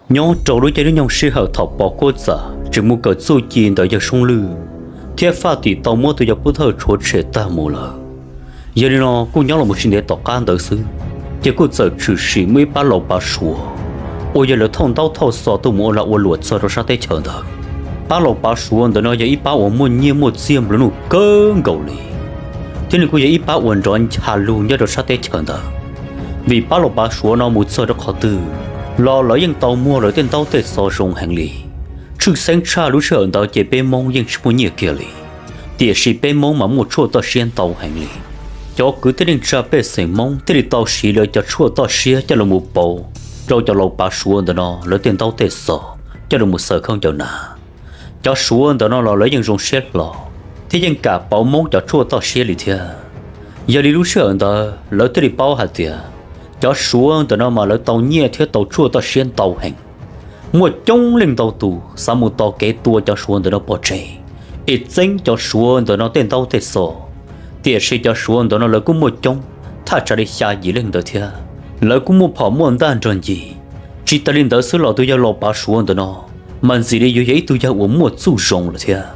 Nyob rau lub caij lub nyoog sij hawm thaum pos kuab txam tseem mus kawm txuj ci ntawm yawg Soob Lwj thiab Faj Tim tau muab tus yawg Pub Thawj rhuav tshem tag mus lawm. Yog li no kuj nyob los mus tsis ntev tom qab ntawd xwb, ces kuj txawm tshwm sim muaj ib pab laus pav Suav uas yog lawv thauj ntaub thauj xov tuaj mus ua lag ua luam txog rau sab teb chaws ntawd. Pab laus pav Suav ntawm no yog ib pab uas muaj nyiaj muaj txiaj nplua nuj kawg nkaus li, thiab nws kuj yog ib pab uas nrov ncha lug nyob rau sab teb chaws ntawd. Vim pab laus pav Suav no mus txog rau qhov twg los lawv yeej tau muag lawv tej ntaub tej xov zoo heev li. Tshwj xeeb tshaj lub sij hawm ntawd ces peb Hmoob yeej tsis muaj nyiaj kiag li, tiam sis peb Hmoob mas muaj tshuaj toj siab ntau heev li. Cov kwv tij neej tsa pej xeem Hmoob thiaj li tau siv lawv cov tshuaj toj siab coj los mus pauv rau cov laus pav Suav ntawm no lawv tej ntaub tej xov coj los mus xaws khaub ncaws hnav. Cov Suav ntawm no los lawv yeej zoo siab hlo thiab yeej kam pauv Hmoob cov tshuaj toj siab li thiab. Yog li lub sij hawm ntawd lawv thiaj li paub hais tias cov Suav ntawm no mas lawv tau nyiaj thiab tau tshuaj toj siab ntau heev. Muaj coob leej ntau tus xav mus tos kev tua cov Suav ntawm no pov tseg, es txeeb cov Suav ntawm no tej ntaub tej xov. Tiam sis cov Suav ntawm no lawv kuj muaj coob, thaj tsam li xya yim leej ntawd thiab. Lawv kuj muaj phom muaj ntaj nrog ncig. Tsis tas li ntawd xwb los tus yawg laus pav Suav ntawm no mas ntxim li yuav yog ib tug yawg uas muaj txuj zoo lawm thiab.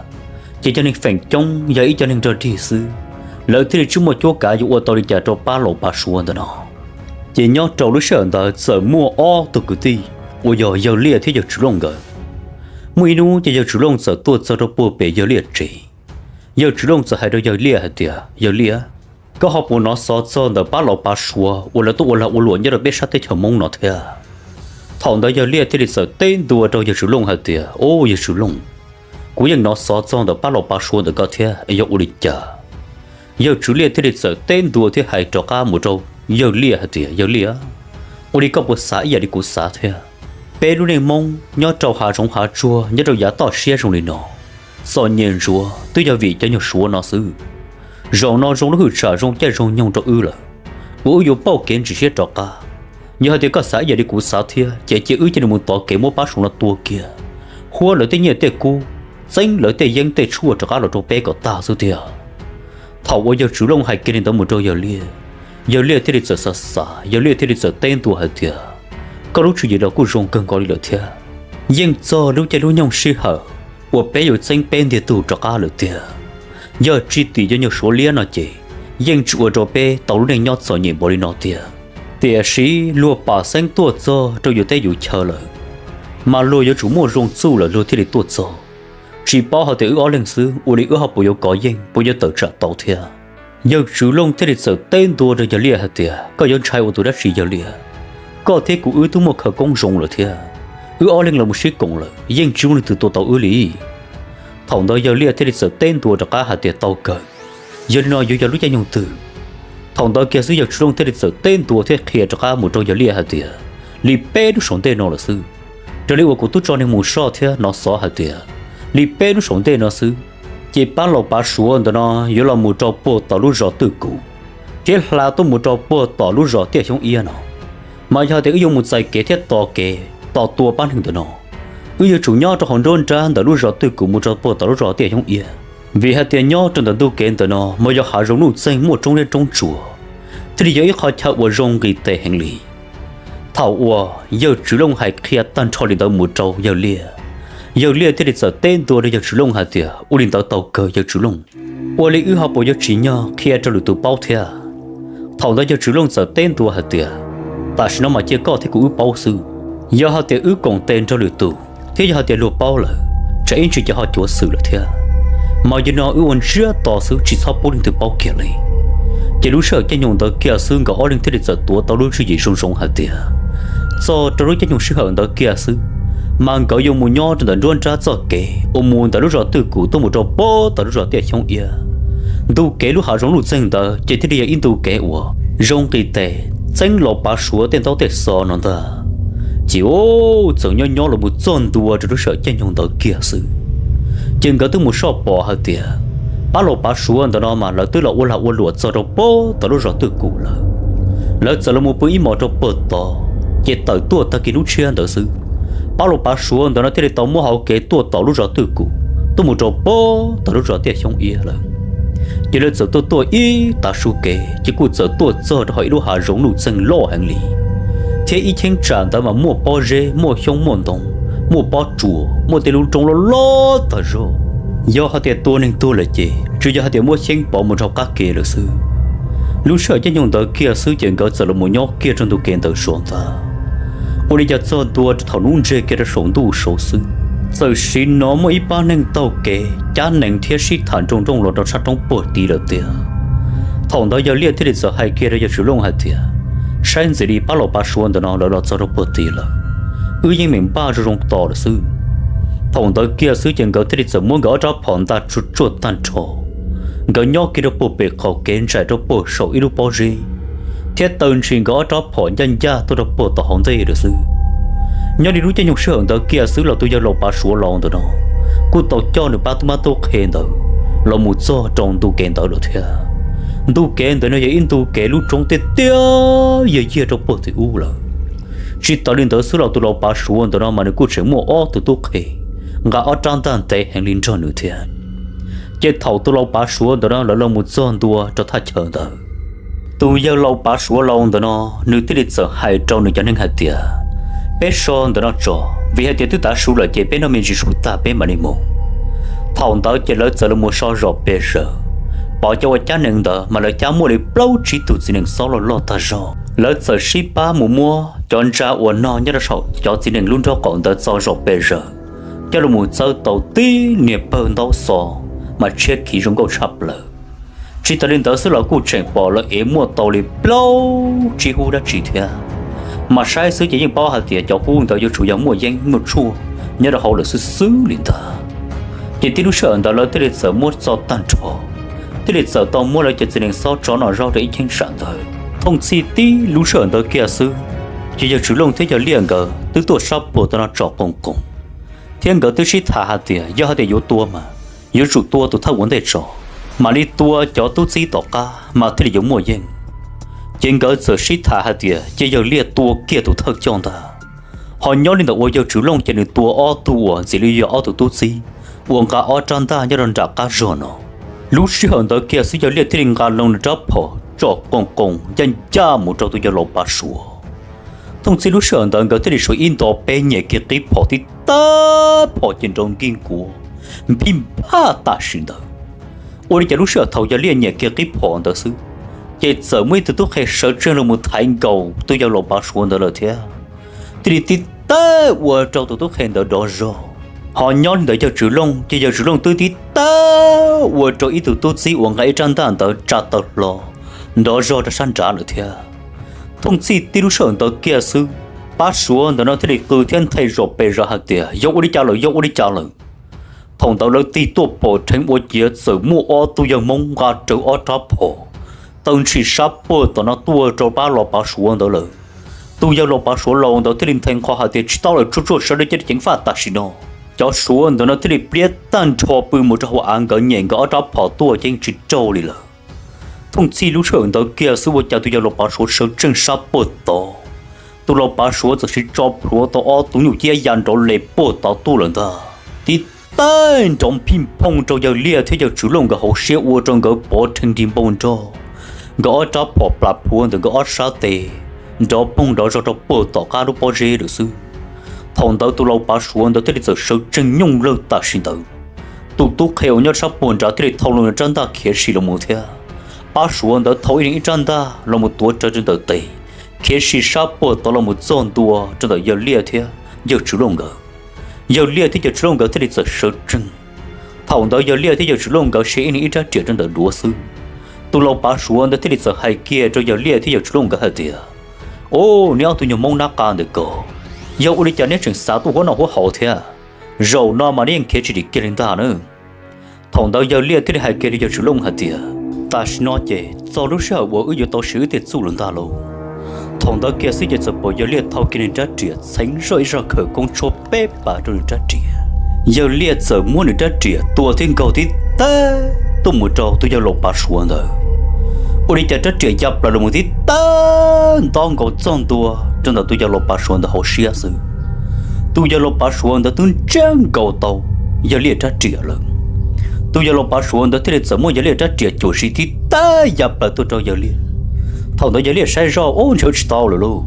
Ces cov neeg feem coob yog ib cov neeg nrog dig xwb, lawv thiaj li tsis muaj cuab kav yuav ua tau li cas rau pab laus pav Suav ntawm no. Ces nyob rau lub sij hawm ntawd txawm muaj ob tug kwv tij uas yog yawg Liaj thiab yawg Tswv Looj nkawd. Muaj ib hnub ces yawg Tswv Looj txawm tuaj txog rau puag pem yawg Liaj tsev. Yawg Tswv Looj txawm hais rau yawg Liaj hais tias, Yawg Liaj, koj ho puas hnov xov txog ntawm pab laus pav Suav uas lawv tuaj ua lag ua luam nyob rau peb sab teb chaws Hmoob no thiab? Thaum ntawd yawg Liaj thiaj li txawm teb ntua rau yawg Tswv Looj hais tias, Au yawg Tswv Looj, kuv yeej hnov xov txog ntawm pab laus pav Suav ntawm koj thiab, yog ua li cas? Yawg Tswv Liaj thiaj li txawm teb ntua thiab hais rov qab mus rau yawg Liaj hais tias, Yawg Liaj, ua li koj puas xav ib yam li kuv xav thiab? Peb lub neej Hmoob nyob rau hav zoov hav tsuag nyob rau yav toj siab zoo li no, txom nyem ntsuav twb yog vim cov nyuag Suav no xwb. Zaum no zoo lub hwj cham zoo caij zoo nyoog rau wb lawm, uas wb yuav pauj kev ntsim siab rov qab. Yog hais tias koj xav ib yam li kuv xav thiab ces cia wb cia li mus tov kev muab pab Suav no tua kiag, huab lawv tej nyiaj tej kub, txeeb lawv tej yeeb tej tshuaj rov qab los rau peb kom tag xwb tiag. Thaum uas yawg Tswv Looj hais kiag li ntawd mus rau yawg Liaj, yawg Liaj thiaj li txawm xav xav, yawg Liaj thiaj li txawm teb ntua hais tias, Koj lub tswv yim los kuj zoo kawg nkaus li lawm thiab. Yeej txog lub caij lub nyoog sij hawm uas peb yuav txeeb peb ntiag tug rov qab lawm tiag. Yog tsis tim cov nyuag Suav liab no ces yeej tsis ua rau peb tau lub neej nyob txom nyem npaum li no tiag. Tiam sis luag pam xeeb tuaj txog rau yus teb yus chaw lawm, mas luag yuav tsum muaj zoo txuj lawm luag thiaj li tuaj txog. Tsis paub hais tias wb ob leeg xwb ua li wb ho puas yuav kov yeej puas yuav tawm tsam tau thiab? Yawg Tswv Looj thiaj li txawm teb ntua rau yawg Liaj hais tias, Koj yuav ntshai ua tus dab tsi yawg Liaj? Koj thiab kuv wb twb muaj khawv koob zoo lawm thiab. Wb ob leeg los mus sib koom lawm yeej tsis muaj leej twg tua tau wb li. Thaum ntawd yawg Liaj thiaj li txawm teb ntua rov qab hais tias, Tau kawg, yog li no yuav yog lub caij nyoog twg? Thaum ntawd kiag xwb yawg Tswv Looj thiaj li txawm teb ntua thiab qhia rov qab mus rau yawg Liaj hais tias, Li peb hnub saum ntej no lawm xwb, raws li uas kuv twb tso neeg mus soj thiab hnov xov hais tias li peb hnub saum ntej no xwb, ces pab laus pav Suav ntawm no yuav los mus rau puag tom lub zos Twj Kum thiab hla tuaj mus rau puag tom lub zos Tiaj Xyoob Iab no. Mas yog hais tias wb yuav mus txais kev thiab tos kev tos tua pab neeg ntawm no, wb yuav tsum nyob rau hauv nruab nrab ntawm lub zos Twj Kum mus rau puag tom lub zos Tiaj Xyoob Iab, vim hais tias nyob rau ntawm ntug kev ntawm no mas yog hav zoov nuj txeeg muaj roob zeb roob tsuas, thiaj li yog ib qhov chaw uas zoo nqis tes heev li. Thaum uas yawg Tswv Looj hais qhia tag nrho li ntawd mus rau yawg Liaj, yawg Liaj thiaj li txawm teb ntua rau yawg Tswv Looj hais tias, Ua li ntawd tau kawg yawg Tswv Looj, ua li wb ho puas yuav tsim nyog qhia rau lwm tus paub thiab? Thaum ntawd yawg Tswv Looj txawm teb ntua hais tias, Tam sim no mas cia koj thiab kuv wb paub xwb. Yog hais tias wb koom tes nrog lwm tus thiab yog hais tias luag paub lawm, tsam ib ntsis ces ho cuav xwm lawm thiab. Mas yog no wb ua ntsiab to xwb tsis txhob pub leej twg paub kiag li. Ces lub sij hawm caij nyoog ntawd kiag xwb nkawd ob leeg thiaj li txawm tuav tau lub tswv yim zoo zoo hais tias txog rau lub caij nyoog sij hawm ntawd kiag xwb, mas nkawd yuav mus nyob rau ntawm nruab nrab txoj kev uas mus ntawm lub zos Twj Kum tuaj mus rau puag tom lub zos Tiaj Xyoob Iab. Ntu kev lub hav zoov nuj txeeg ntawd ces thiaj li yog ib ntu kev uas zoo nqis tes, txeeb laus pav Suav tej ntaub tej xov no ntag. Ces txawm nyob nyob los mus txog ntua rau lub sij hawm caij nyoog ntawd kiag xwb, ces nkawd twb mus soj pom hais tias pab laus pav Suav ntawm no mas lawv twb los ua lag ua luam txog rau puag tom lub zos Twj Kum lawm. Lawv txawm los mus pw ib hmos rau puag tod, ces tawm tuaj tag kis lub tshiab ntawd xwb, pab laus pav Suav ntawm no thiaj li tau muab hauv kev tuaj tom lub zos Twj Kum tuaj mus rau puag tom lub zos Tiaj Xyoob Iab lawm. Ces lawv txawm tuaj tuaj ib tav su kev ces kuj txawm tuaj txog rau hauv ib lub hav zoov nuj txeeg loj heev li, thiab ib cheeb tsam ntawd mas muaj pob zeb, muaj xyoob, muaj ntoo, muaj pob tsuas, muaj tej lub roob loj loj tag zog. Yog hais tias tua neeg tuag lawm ces tsuas yog hais tias muab xyeeb pov mus rau qab kev lawm xwb. Lub sij hawm caij nyoog ntawd kiag xwb ces nkawd txawm los mus nyob kiag rau ntu kev ntawd zov ntag. Ua li cas txog ntua rau thaum hnub ntseg kiag rau saum ntuj saud xwb, txawm sim hnov muaj ib pab neeg taug kev cab nees thiab sib tham nroo nrooj los rau sab roob puag tid lawm tiag. Thaum ntawd yawg Liaj thiaj li txawm hais kiag rau yawg Tswv Looj hais tias, saib ntxim li pab laus Pav Suav ntawm no lawv los txog rau puag tid lawm, wb yeej meem npaj zoo zoo tos lawm xwb. Thaum ntawd kiag xwb ces nkawd thiaj li txawm muab nkawd ob rab phom nta tsuag tsuag tag nrho. Nkawd nyob kiag rau puag pem qaum kev ntsaim rau puag saum ib lub pob zeb, thiab taw ntshis nkawd ob rab phom ncaj ncaj tuaj rau puag tom hauv ntej lawm xwb. Nyob li lub caij nyoog sij hawm ntawd kiag xwb los tus yawg laus Pav Suav laus ntawm no kuj tau coj nws pab tub mab tub qhe ntawd los mus txog rau ntu kev ntawd lawm thiab. Ntu kev ntawd no yog ib ntu kev lub roob tiaj tiaj yog yig rau puag tim ub lawm. Tsis tas li ntawd xwb los tus laus Pav Suav ntawm no mas nws kuj tseem muaj ob tug tub qhe nqa ob rab ntaj ntev heev li nrog nws thiab. Ces thaum tus laus Pav Suav ntawm no lawv los mus txog ntua rau thaj chaw ntawd, tus yawg laus Pav Suav laus ntawm no nws thiaj li txawm hais rau nws cov neeg hais tias, peb so ntawm no tso, vim hais tias twb tav su lawm ces peb noj me ntsis su tag peb mam li mus. Thaum ntawd ces lawv txawm los mus so zom pes zaws, pom cov uas cab nees ntawd mas lawv cab muaj li plaub tsib tug txiv nees xob loj loj tag zog. Lawv txawm sib pab mus muab cov ntsa uas nog nyob rau saum cov txiv nees lub nraub qaum ntawd txo zom pes zaws, coj los mus txawb tau tib niag pawg ntaub xov mas tshiab khiv zoo nkauj tshaj plaws. Tsis tas li ntawd xwb los kuj tseem pom lawv ev muaj tau li plaub tsib hub dab tsi thiab, mas saib xwb ces yeej paub hais tias cov hub ntawd yuav tsum yog muaj yeeb muaj tshuaj nyob rau hauv lawm xwb xwb li ntag. Ces tib lub sij hawm ntawd lawv thiaj li txawm muab txo tag nrho, thiaj li txawm tau muab lawv cov txiv nees xob tso noj zaub rau ib cheeb tsam ntawd. Thooj txhij tib lub sij hawm ntawd kiag xwb, ces yawg Tswv Looj thiab yawg Liaj nkawd twb tuaj sab puag tom no tsom qoos qoos, thiab nkawd twb sib tham hais tias yog hais tias yuav tua mas yuav tsum tua tus thawj ua ntej tso, mam li tua cov tub txib tom qab mas thiaj li yuav muaj yeej. Ces nkawd txawm sib tham hais tias cia yawg Liaj tua kiag tus thawj coj ntag. Ho nyob li ntawm uas yawg Tswv Looj ces nws tua ob tug uas ntxim li yog ob tug tub txib uas nqa ob rab ntaj nyob rau nram qab zog no. Lub sij hawm ntawd kiag xwb yawg Liaj thiaj li nqa loo nws rab phom tsom qoos qoos ncaj ncaj mus rau tus yawg laus Pav Suav. Thooj txhij lub sij hawm ntawd nkawd thiaj li suav ib nto peb nyem kiag qib phom tib tag phom ces nrov nkig nkuav nphij nphaj tam sim ntawd. Ua li cas lub sij hawm thaum yawg Liaj nyem kiag qib phom ntawd xwb, ces txawm muaj ib tug tub qhe sawv tsees los mus thaiv nkaus tus yawg laus Pav Suav ntawd lawm thiab, thiaj li tib tawg ua rau tus tub qhe ntawd dov zog. Ho nyob li ntawd yawg Tswv Looj ces yawg Tswv Looj twb tib tawg ua rau ib tug tub txib uas nqa ib rab ntaj ntawd tsa taw hlo nrov zog rau sab nrad lawm thiab. Thooj txhij tib lub sij hawm ntawd kiag xwb, Pav Suav ntawm no thiaj li qw thiab nthe zom pes zaws hais tias yog ua li cas lawm, yog ua li cas lawm. Thaum ntawd lawv tig tuaj pom rheev ua ciav txawm muaj ob tug yawg Hmoob nqa rawv ob rab phom taw ntshis sab puag tom no tuaj rau pab laus Pav Suav ntawd lawm. Tus yawg laus Pav Suav laus ntawd thiaj li nthe nqho hais tias tsis tau lawm, tsuag tsuag sawv daws cia li ceev faj tam sim no. Cov Suav ntawd no thiaj li pliab tag nrho pw mus rau hauv av, nkawd nyem nkawd ob rab phom tuaj ces yeej tsis raug li lawm. Thooj txhij lub sij hawm ntawd kiag xwb ua cas tus yawg laus Pav Suav sawv tsees sab puag tod, tus laus Pav Suav txawm siv tso plhuav tau ob tug nyuj ciab ya nrov le puag tod tuaj lawm ntag. Tib tawg nrov nphij nphooj rau yawg Liaj thiab yawg Tswv Looj nkawd hauv siab ua rau nkawd pov rhees nrig npau nrog, nkawd ob rab phom plam plhuav ntawm nkawd ob sab tes nrov poog nrov zog rau puag tom qab lub pob zeb lawm xwb. Thaum ntawd tus laus Pav Suav ntawd thiaj li txawm sawv tsees nyooj lawg tam sim ntawd. Tus tub qhe uas nyob sab puag nrad thiaj li thau loo nws rab ntaj khiav sim los mus thiab. Pav Suav ntawd thau ib leeg ib rab ntaj los mus tuav rawv rau ntawm tes, khiav sim sab puag tod los mus txog ntua rau ntawm yawg Liaj thiab yawg Tswv Looj nkawd. Yawg Liaj thiab yawg Tswv Looj nkawd thiaj li txawm sawv tsees. Thaum ntawd yawg Liaj thiab yawg Tswv Looj nkawd siv ib leeg ib rab riam rau ntawm duav xwb. Tus laus Pav Suav ntawd thiaj li txawm hais kiag rau yawg Liaj thiab yawg Tswv Looj nkawd hais tias, Au, neb ob tug nyuag Hmoob nab qa ntawm ko, yog ua li cas neb tseem xav tuaj huab noj huab haus thiab? Zaum no mas neb yeej khiav tsis dim kiag li ntag na. Thaum ntawd yawg Liaj thiaj li hais kiag rau yawg Tswv Looj hais tias, Tam sim no ces txog lub sij hawm uas wb yuav tau siv wb tej txuj lawm ntag lauj. Thaum ntawd kiag xwb ces txawm pom yawg Liaj thau kiag nws rab riam txheev zoj ib zaj khawv koob tshuab peb pas rau nws rab riam. Yawg Liaj txawm muab nws rab riam tua thiab nkaug tib tag tuaj mus rau tus yawg laus Pav Suav ntawd. Ua li cas rab riam ya plaws los mus tib tag nto nkaus txog ntua rau ntawm tus yawg laus Pav Suav ntawd hauv siab xwb. Tus yawg laus Pav Suav ntawd twb ntsiab nkaus tau yawg Liaj rab riam lawm. Tus yawg laus Pav Suav ntawd thiaj li txawm muab yawg Liaj rab riam cuam siv tib tag ya plaws tuaj rau yawg Liaj. Thaum ntawd yawg Liaj saib zoj, Ub, ntshe tsis tau lawm lauj.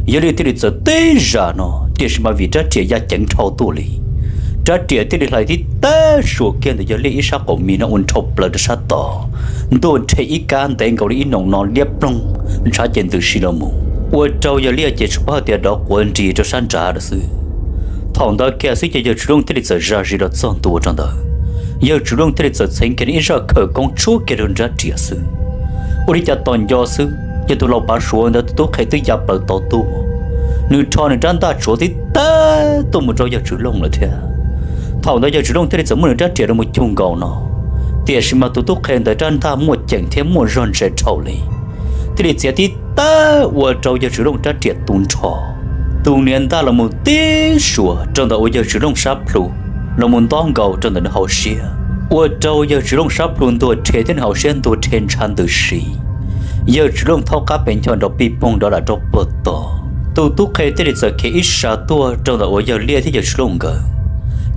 Yawg liaj thiaj li txawm teb zam no, tiam sis mas vim rab riam ya ceev dhau tuaj li, rab riam thiaj li hlais tib tag suas kiag ntawm yawg liaj ib sab qaum mis no ua nrhau plaws rau sab tod, ntuag rhe ib kab ntev nkaus li ib noom no liab ploog, ntshav ces ntws si los mus ua rau yawg liaj ces tsuas paub hais tias dov quav nris rau sab nrad lawm xwb. Thaum ntawd kiag xwb ces yawg Tswv Looj thiaj li txawm zam zis los txog ntua rau ntawd. Yawg Tswv Looj thiaj li txawm txheev kiag ib zaj khawv koob tshuab kiag rau rab riam xwb. Ua li cas tos nco xwb ces tus laus pav suav ntawd tus tub qhe twb ya plaws tod tuaj, nws rho nws rab ntaj tsuav tib tag tuaj mus rau yawg Tswv Looj lawm thiab. Thaum ntawd yawg Tswv Looj thiaj li txawm muab nws rab riam los mus cug nkaus no, tiam sis mas tus tub qhe ntawd rab ntaj muaj ceem thiab muaj zog ntse dhau li, thiaj li txiav tib tag ua rau yawg Tswv Looj rab riam tu nrho, tus niag ntaj los mus tib suas rau ntawm uas yawg Tswv Looj sab plhu los mus ntob nkaus rau ntawm nws hauv siab, ua rau yawg Tswv Looj sab plhu ntuag rhe thiab nws hauv siab ntuag rhe ntshav ntws si. Yawg Tswv Looj thaub qab pes ncho nrov pij poog nrov lam rau puag tod. Tus tub qhe thiaj li txawm khiav ib sab tuaj rau ntawm uas yawg liaj thiab yawg Tswv Looj nkawd,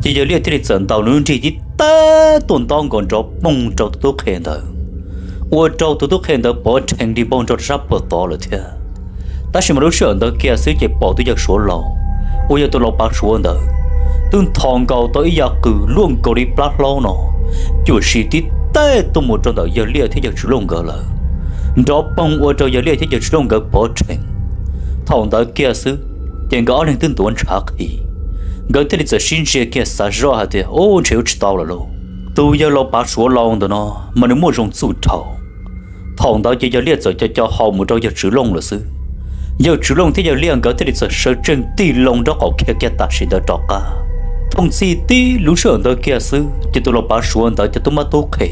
ces yawg liaj thiaj li txawm ntaus nws lub nrig tib tag tuaj ntob nkaus nrov poog rau tus tub qhe ntawd, ua rau tus tub qhe ntawd pov rhees li npau nrog rau sab puag tod lawm thiab. Tab sis mas lub sij hawm ntawd kiag xwb ces pom tus yawg suav laus uas yog tus laus pav suav ntawd twb nthos nkaus tau ib yam qws luaj nkaus li plab hlaub no, cuam sim tib tag tuaj mus rau ntawm yawg liaj thiab yawg Tswv Looj nkawd lawm, nrov poog ua rau yawg liaj thiab yawg Tswv Looj nkawd pov rhees. Thaum ntawd kiag xwb ces nkawd ob leeg twb ntuav ntshav qhi, nkawd thiaj li txawm sib ntsia kiag xav zoj hais tias, Ub, ntshe yuav tsis tau lawm lauj. Tus yawg laus pav suav laus ntawm no mas nws muaj zoo txuj dhau. Thaum ntawd ces yawg liaj txawm co co hau mus rau yawg Tswv Looj lawm xwb. Yawg Tswv Looj thiab yawg liaj nkawd thiaj li txawm sawv tsees tig loo nraub qaum khiav kiag tam sim ntawd rov qab. Thooj txhij tib lub sij hawm ntawd kiag xwb ces tus laus pav suav ntawd cov tub mab tub qhe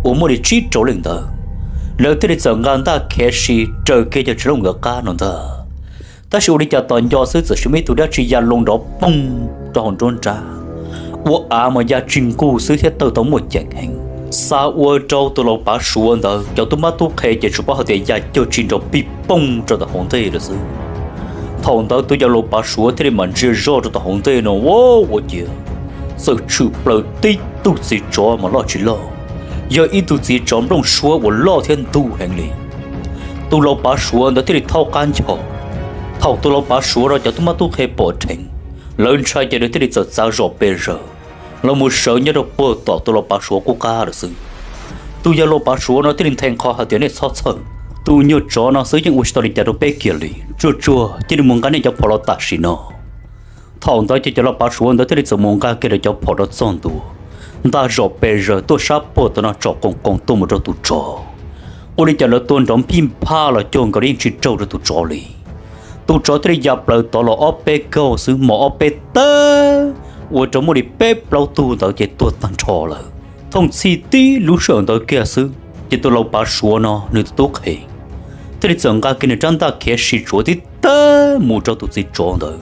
uas muaj li tsib rau leej ntawd, lawv thiaj li txawm nqa ntaj khiav si raws kiag yawg Tswv Looj nkawd qab no ntag. Tab sis ua li cas tos nco xwb txawm sis muaj ib tug dab tsi ya loo nrov poog rau hauv nruab nrab, ua av mas ya tsis nqug xwb thiab tawg tau muaj ceem heev, xa ua rau tus laus pav suav ntawd cov tub mab tub qhe ces tsuas paub hais tias ya cuag tsis nrov pij poog rau tom hauv ntej lawm xwb. Thaum ntawd tus yawg laus pav suav thiaj li mam ntsia zoj rau tom hauv ntej no, ua, ua ciav txawm tshwm plaws tib tug txiv tsov mas loj tsis loj, yog ib tug txiv tsov nplooj suab uas loj thiab ntug heev li. Tus laus pav suav ntawd thiaj li thaub qab ncho. Thaum tus laus pav suav rau cov tub mab tub qhe pom dheev, lawv ntshai ces lawv thiaj li txawm txav zom pes zaws los mus sawv nyob rau puag tom tus laus pav suav qub qab lawm xwb. Tus yawg laus pav suav no thiaj li nthe qho hais tias, Nej txhob txhawj, tus nyuag tsov no xwb yeej ua tsis tau li cas rau peb kiag li. Tsuag tsuag cia li mus nqa nej cov phom los tam sim no. Thaum ntawd ces cov laus pav suav ntawd thiaj li txawm mus nqa kiag lawv cov phom rov txog ntua, ntaj zom pes zaws tuaj sab puag tom no tsom qoos qoos tuaj mus rau tus tsov. Ua li cas lawv tua nrov npij nphaj los cuag nkaus li yeej tsis raug rau tus tsov li. Tus tsov thiaj li ya plaws tod los ob peb kaug xwb, mos ob peb tawg, ua rau muaj li peb plaub tug ntawd ces tuag tag nrho lawm. Thooj txhij tib lub sij hawm ntawd kiag xwb ces tus laus pav suav no nws tus tub qhe thiaj li txawm nqa kiag nws rab ntaj khiav si tsuav tib tawg mus rau tus txiv tsov ntawd.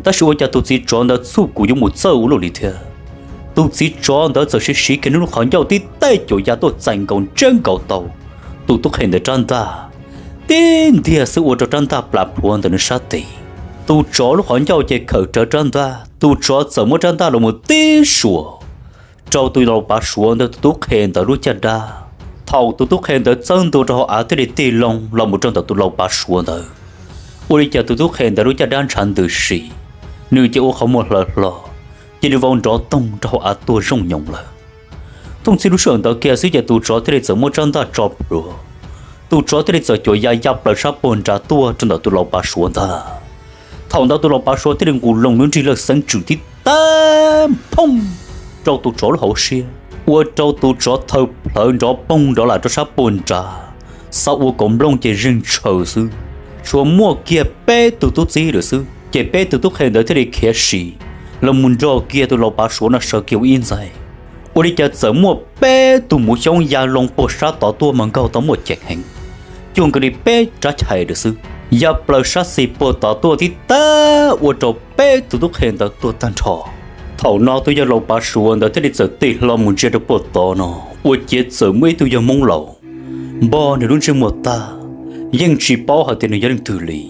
Tab sis ua cas tus txiv tsov ntawd txuj kum yuav mus txawj ua luaj li thiab. Tus txiv tsov ntawd txawm siv siv kiag nws lub qhov ncauj tib teg cuam ya tuaj txais nkaus ntsiab nkaus tau tus tub qhe ntawd rab ntaj, tib ntiag xwb ua rau rab ntaj plam plhuav ntawm nws sab tes. Tus tsov lub qhov ncauj ces khawm rawv rab ntaj, tus tsov txawm muab rab ntaj los mus tib suas rau tus laus pav suav ntawd tus tub qhe ntawd lub caj dab. Thaum tus tub qhe ntawd txawb ntua rau hauv av thiaj li tig loo los mus rau ntawm tus laus pav suav ntawd, ua li cas tus tub qhe ntawd lub caj dab ntshav ntws si, nws ces ua qhov muag hlaws hlo, cia li vau nrov toog rau hauv av tuag zooj nyoos lawm. Thooj txhij lub sij hawm ntawd kiag xwb ces tus tsov thiaj li txawm muab rab ntaj tso plhuav, tus tsov thiaj li txawm cuam ya ya plaws sab puag nrad tuaj rau ntawm tus laus pav suav ntag. Thaum ntawd tus laus pav suav thiaj li nqus loo nws nrig lawj xeeb tswm tib tag phooj rau tus tsov lub hauv siab, ua rau tus tsov thaw plhawv nrov poog nrov lam rau sab puag nrad, xav ua kaus nplooj ces zeeg tshaws xwb. Tshuav muaj kiag peb tug tub txib lawm xwb ces peb tug tub qhe ntawd thiaj li khiav si los mus nrog kiag tus laus pav suav no sawv kiag ua ib ntxaig. Ua li cas txawm muaj peb tug muv xyoob ya loo puag sab tod tuaj mas nkaug tau muaj ceem heev, cuag nkaus li peb rab chais lawm xwb, ya plaws sab xis puag tod tuaj tib tag ua rau peb tug tub qhe ntawd tuag tag nrho. Thaum no tus yawg laus pav suav ntawd thiaj li txawm tig hlo mus ntsia rau puag tod no, ua ciav txawm muaj ib tug yawg Hmoob laus npog nws lub ntsej muag tag, yeej tsis paub hais tias nws yog leej twg li.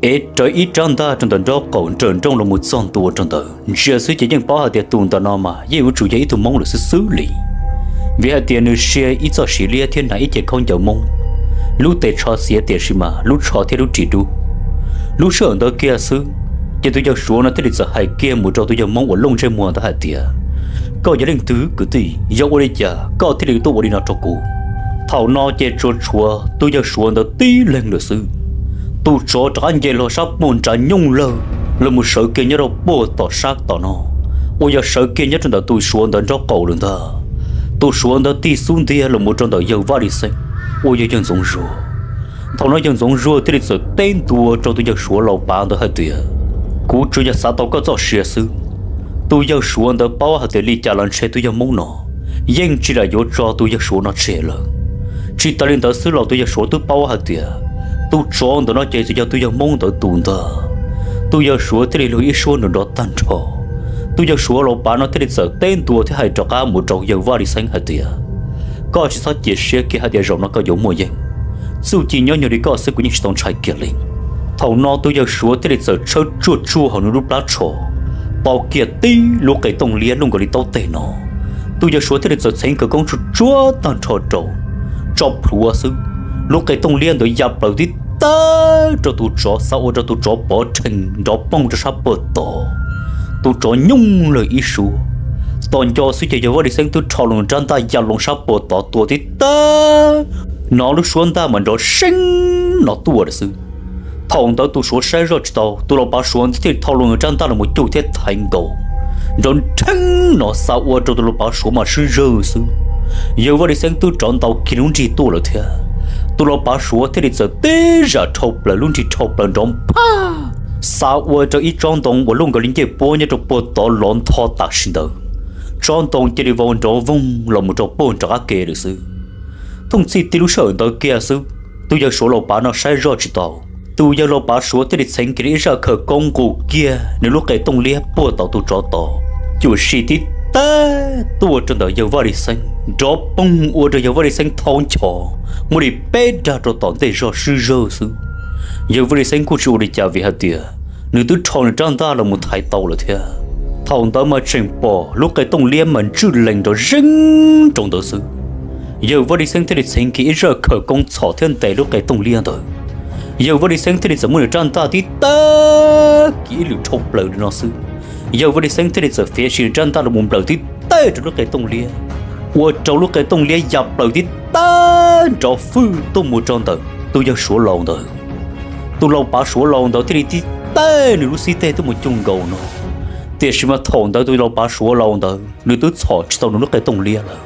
Ev rawv ib rab ntaj rau ntawm nraub qaum nrawm nrooj los mus txog ntua rau ntawd, ntsia xwb ces yeej paub hais tias tus ntawm no mas yeej yuav tsum yog ib tug Hmoob lawm xwb xwb li, vim hais tias nws sia ib txoj siv liab thiab hnav ib ce khaub ncaws Hmoob, lub tes tsho xiav tiam sis mas lub tsho thiab lub ris dub, Lub sij hawm ntawd kiag xwb, ces tus yawg Suav no thiaj li txawm hais kiag mus rau tus yawg Hmoob uas looj ntsej muag ntawd hais tias, koj yog leej twg kwv tij, yog ua li cas koj thiaj li tuaj ua li no rau kuv? Thaum no ces tsuas tshuav tus yawg Suav ntawd tib leeg lawm xwb. Tus tsov rov qab nce los sab puag nrad nyooj lawg los mus sawv kiag nyob rau puag tom sab tom no, uas yog sawv kiag nyob rau ntawm tus Suav ntawd nraub qaum lawm ntag. Tus Suav ntawd tig xub ntiag los mus rau ntawm yawg Vaj Lis Xeeb uas yog yawg Ntxoov Zuag. Thaum no yawg Ntxoov Zuag thiaj li txawm teb ntua rau tus yawg Suav laus pav ntawd hais tias, kuv tsuas yog xav tau koj txoj sia xwb. Tus yawg Suav ntawd paub hais tias li cas los ntshe tus yawg Hmoob no yeej tsis lam yuav tso tus yawg Suav no tseg lawm. Tsis tas li ntawd xwb los tus yawg Suav twb paub hais tias tus tsov ntawm no ces txawm yog tus yawg Hmoob ntawd tus ntag. Tus yawg Suav thiaj li luag ib suab nrov nrov tag nrho. Tus yawg Suav laus pav no thiaj li txawm teb ntua thiab hais rov qab mus rau yawg Vaj Lis Xeeb hais tias, koj tsis txhob cia siab kiag hais tias zaum no koj yuav muaj yeej. Txuj ci nyob nyuag li koj xwb kuv yeej tsis tau ntshai kiag li. Thaum no tus yawg Suav thiaj li txawm tshawb tsuaj tsuaj hauv nws lub plab tsho, pau kiag tib lub qe tooj liab luaj nkaus li taub teg no. Tus yawg Suav thiaj li txawm txheev khawv koob tsuaj tsuag tag nrho rau, tso plhuav xwb, lub qe tooj liab ntawd ya plaws tib tag rau tus tsov, xav ua rau tus tsov pov rhees nrov poog rau sab puag tod. Tus tsov nyooj lawg ib suab, tos nco xwb ces yawg Vaj Lis Xeeb twb rho loo rab ntaj ya loo sab puag tod tua tib tag, hnov lub suab ntaj mas nrov seeb no tuaj lawm xwb. Thaum ntawd tus Suav saib zoj tsis tau, tus laus pav Suav ntawd thiaj li thau loo rab ntaj los mus cuj thiab thaiv nkaus, nrov nrheeb no xav ua rau tus laus pav Suav mas swb zawg xwb. Yawg Vaj Lis Xeeb twb rov ntaus kiag lub nrig tuaj lawm thiab. Tus laus pav Suav thiaj li txawm tib zam dhau plaws lub nrig dhau plaws nrov nphaj, xav ua rau ib tsob ntoo uas luaj nkaus li ncej puab nyob rau puag tod lov ntho tam sim ntawd. Tsob ntoo cia li vau nrov voog los mus rau puag nram qab ke lawm xwb. Thooj txij tib lub sij hawm ntawd kiag xwb, tus yawg Suav laus pav no saib zoj tsis tau, tus yawg laus pav Suav thiaj li txheev kiag ib zaj khawv koob nqus kiag nws lub qe tooj liab puag tom tus tsov tod, cuam sim tib tag tuaj rau ntawm yawg Vaj Lis Xeeb, nrov poog ua rau yawg Vaj Lis Xeeb thaub nchos, muab li peb dag rau tom ntej zog swb zawg xwb. Yawg Vaj Lis Xeeb kuj tsis ua li cas vim hais tias nws twb rho nws rab ntaj los mus thaiv tau lawm thiab. Thaum ntawd mas tseem pom lub qe tooj liab mas ntswj lees nrov zeeg rau ntawd xwb. Yawg Vaj Lis Xeeb thiaj li txheev kiag ib zaj khawv koob txhom thiab ntes lub qe tooj liab ntawd. Yawg Vaj Lis Xeeb thiaj li txawm muab nws rab ntaj tib tag kiag ib lwm dhau plaws li no xwb. Yawg Vaj Lis Xeeb thiaj li txawm fiav sim nws rab ntaj los mus nplawm tib tag rau lub qe tooj liab, ua rau lub qe tooj liab ya plaws tib tag nrov fwj tuaj mus rau ntawm tus yawg Suav laus ntawd. Tus laus pav Suav laus ntawd thiaj li tib tag nws lub xib teg tuaj mus cuj nkaus no. Tiam sis mas thaum ntawd tus laus pav Suav laus ntawd nws twb txhom tsis tau nws lub qe tooj liab lawm,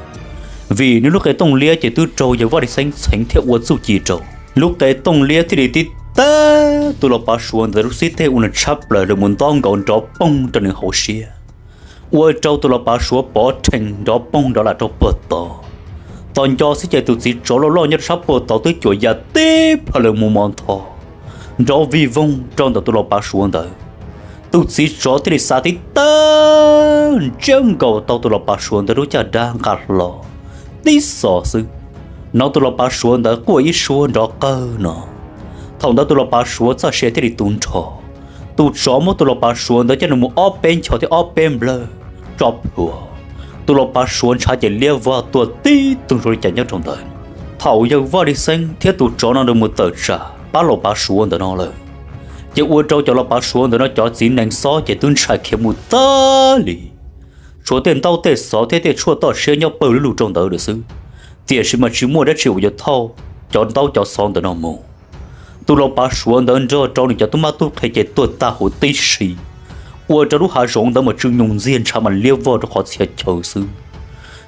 vim nws lub qe tooj liab ces twb raug yawg Vaj Lis Xeeb txheev thiab ua txuj ci rau. Lub qe tooj liab thiaj li tib tag tus laus pav Suav ntawd lub xib teg ua nws tshab plaws los mus ntob nkaus nrov poog rau nws hauv siab, ua rau tus laus pav Suav pov rhees nrov poog nrov lam rau puag tod. Tos nco xwb ces tus txiv tsov loj loj nyob rau sab puag tod twb cuam ya tib plhaw los mus mos ntho, nrov vij voog rau ntawm tus laus pav Suav ntawd. Tus txiv tsov thiaj li xa tib tag ntsiab nkaus tau tus laus pav Suav ntawd lub caj dab nqa hlo tib xos xwb, hnov tus laus pav Suav ntawd quaj ib suab nrov qawg no. Thaum ntawd tus laus pav Suav txoj sia thiaj li tu nrho. Tus tsov muab tus laus pav Suav ntawd coj los mus ob peb nchos thiab ob peb nplawg tso plhuav. Tus laus pav Suav ntshav ces liab vog tuag tib tug zoo li cas nyob rau ntawd. Thaum yawg Vaj Lis Xeeb thiab tus tsov no mus tawm tsam pab laus pav Suav ntawm no lawm, ces ua rau cov laus pav Suav ntawm no cov txiv nees xob ces twb ntshai khiav mus tag li. Tshuav tej ntaub tej xov thiab tej tshuaj toj siab nyob pawg lug rau ntawd lawm xwb, tiam sis mas tsis muaj dab tsi uas yuav thauj cov ntaub cov xov ntawm no mus. Tus laus pav Suav ntawd nrog rau nws cov tub mab tub qhe ces tuag tag huv tib si, ua rau lub hav zoov ntawd mas tsw nyoos ntxiag ntshav mas liab vog rau qhov txhia chaw xwb.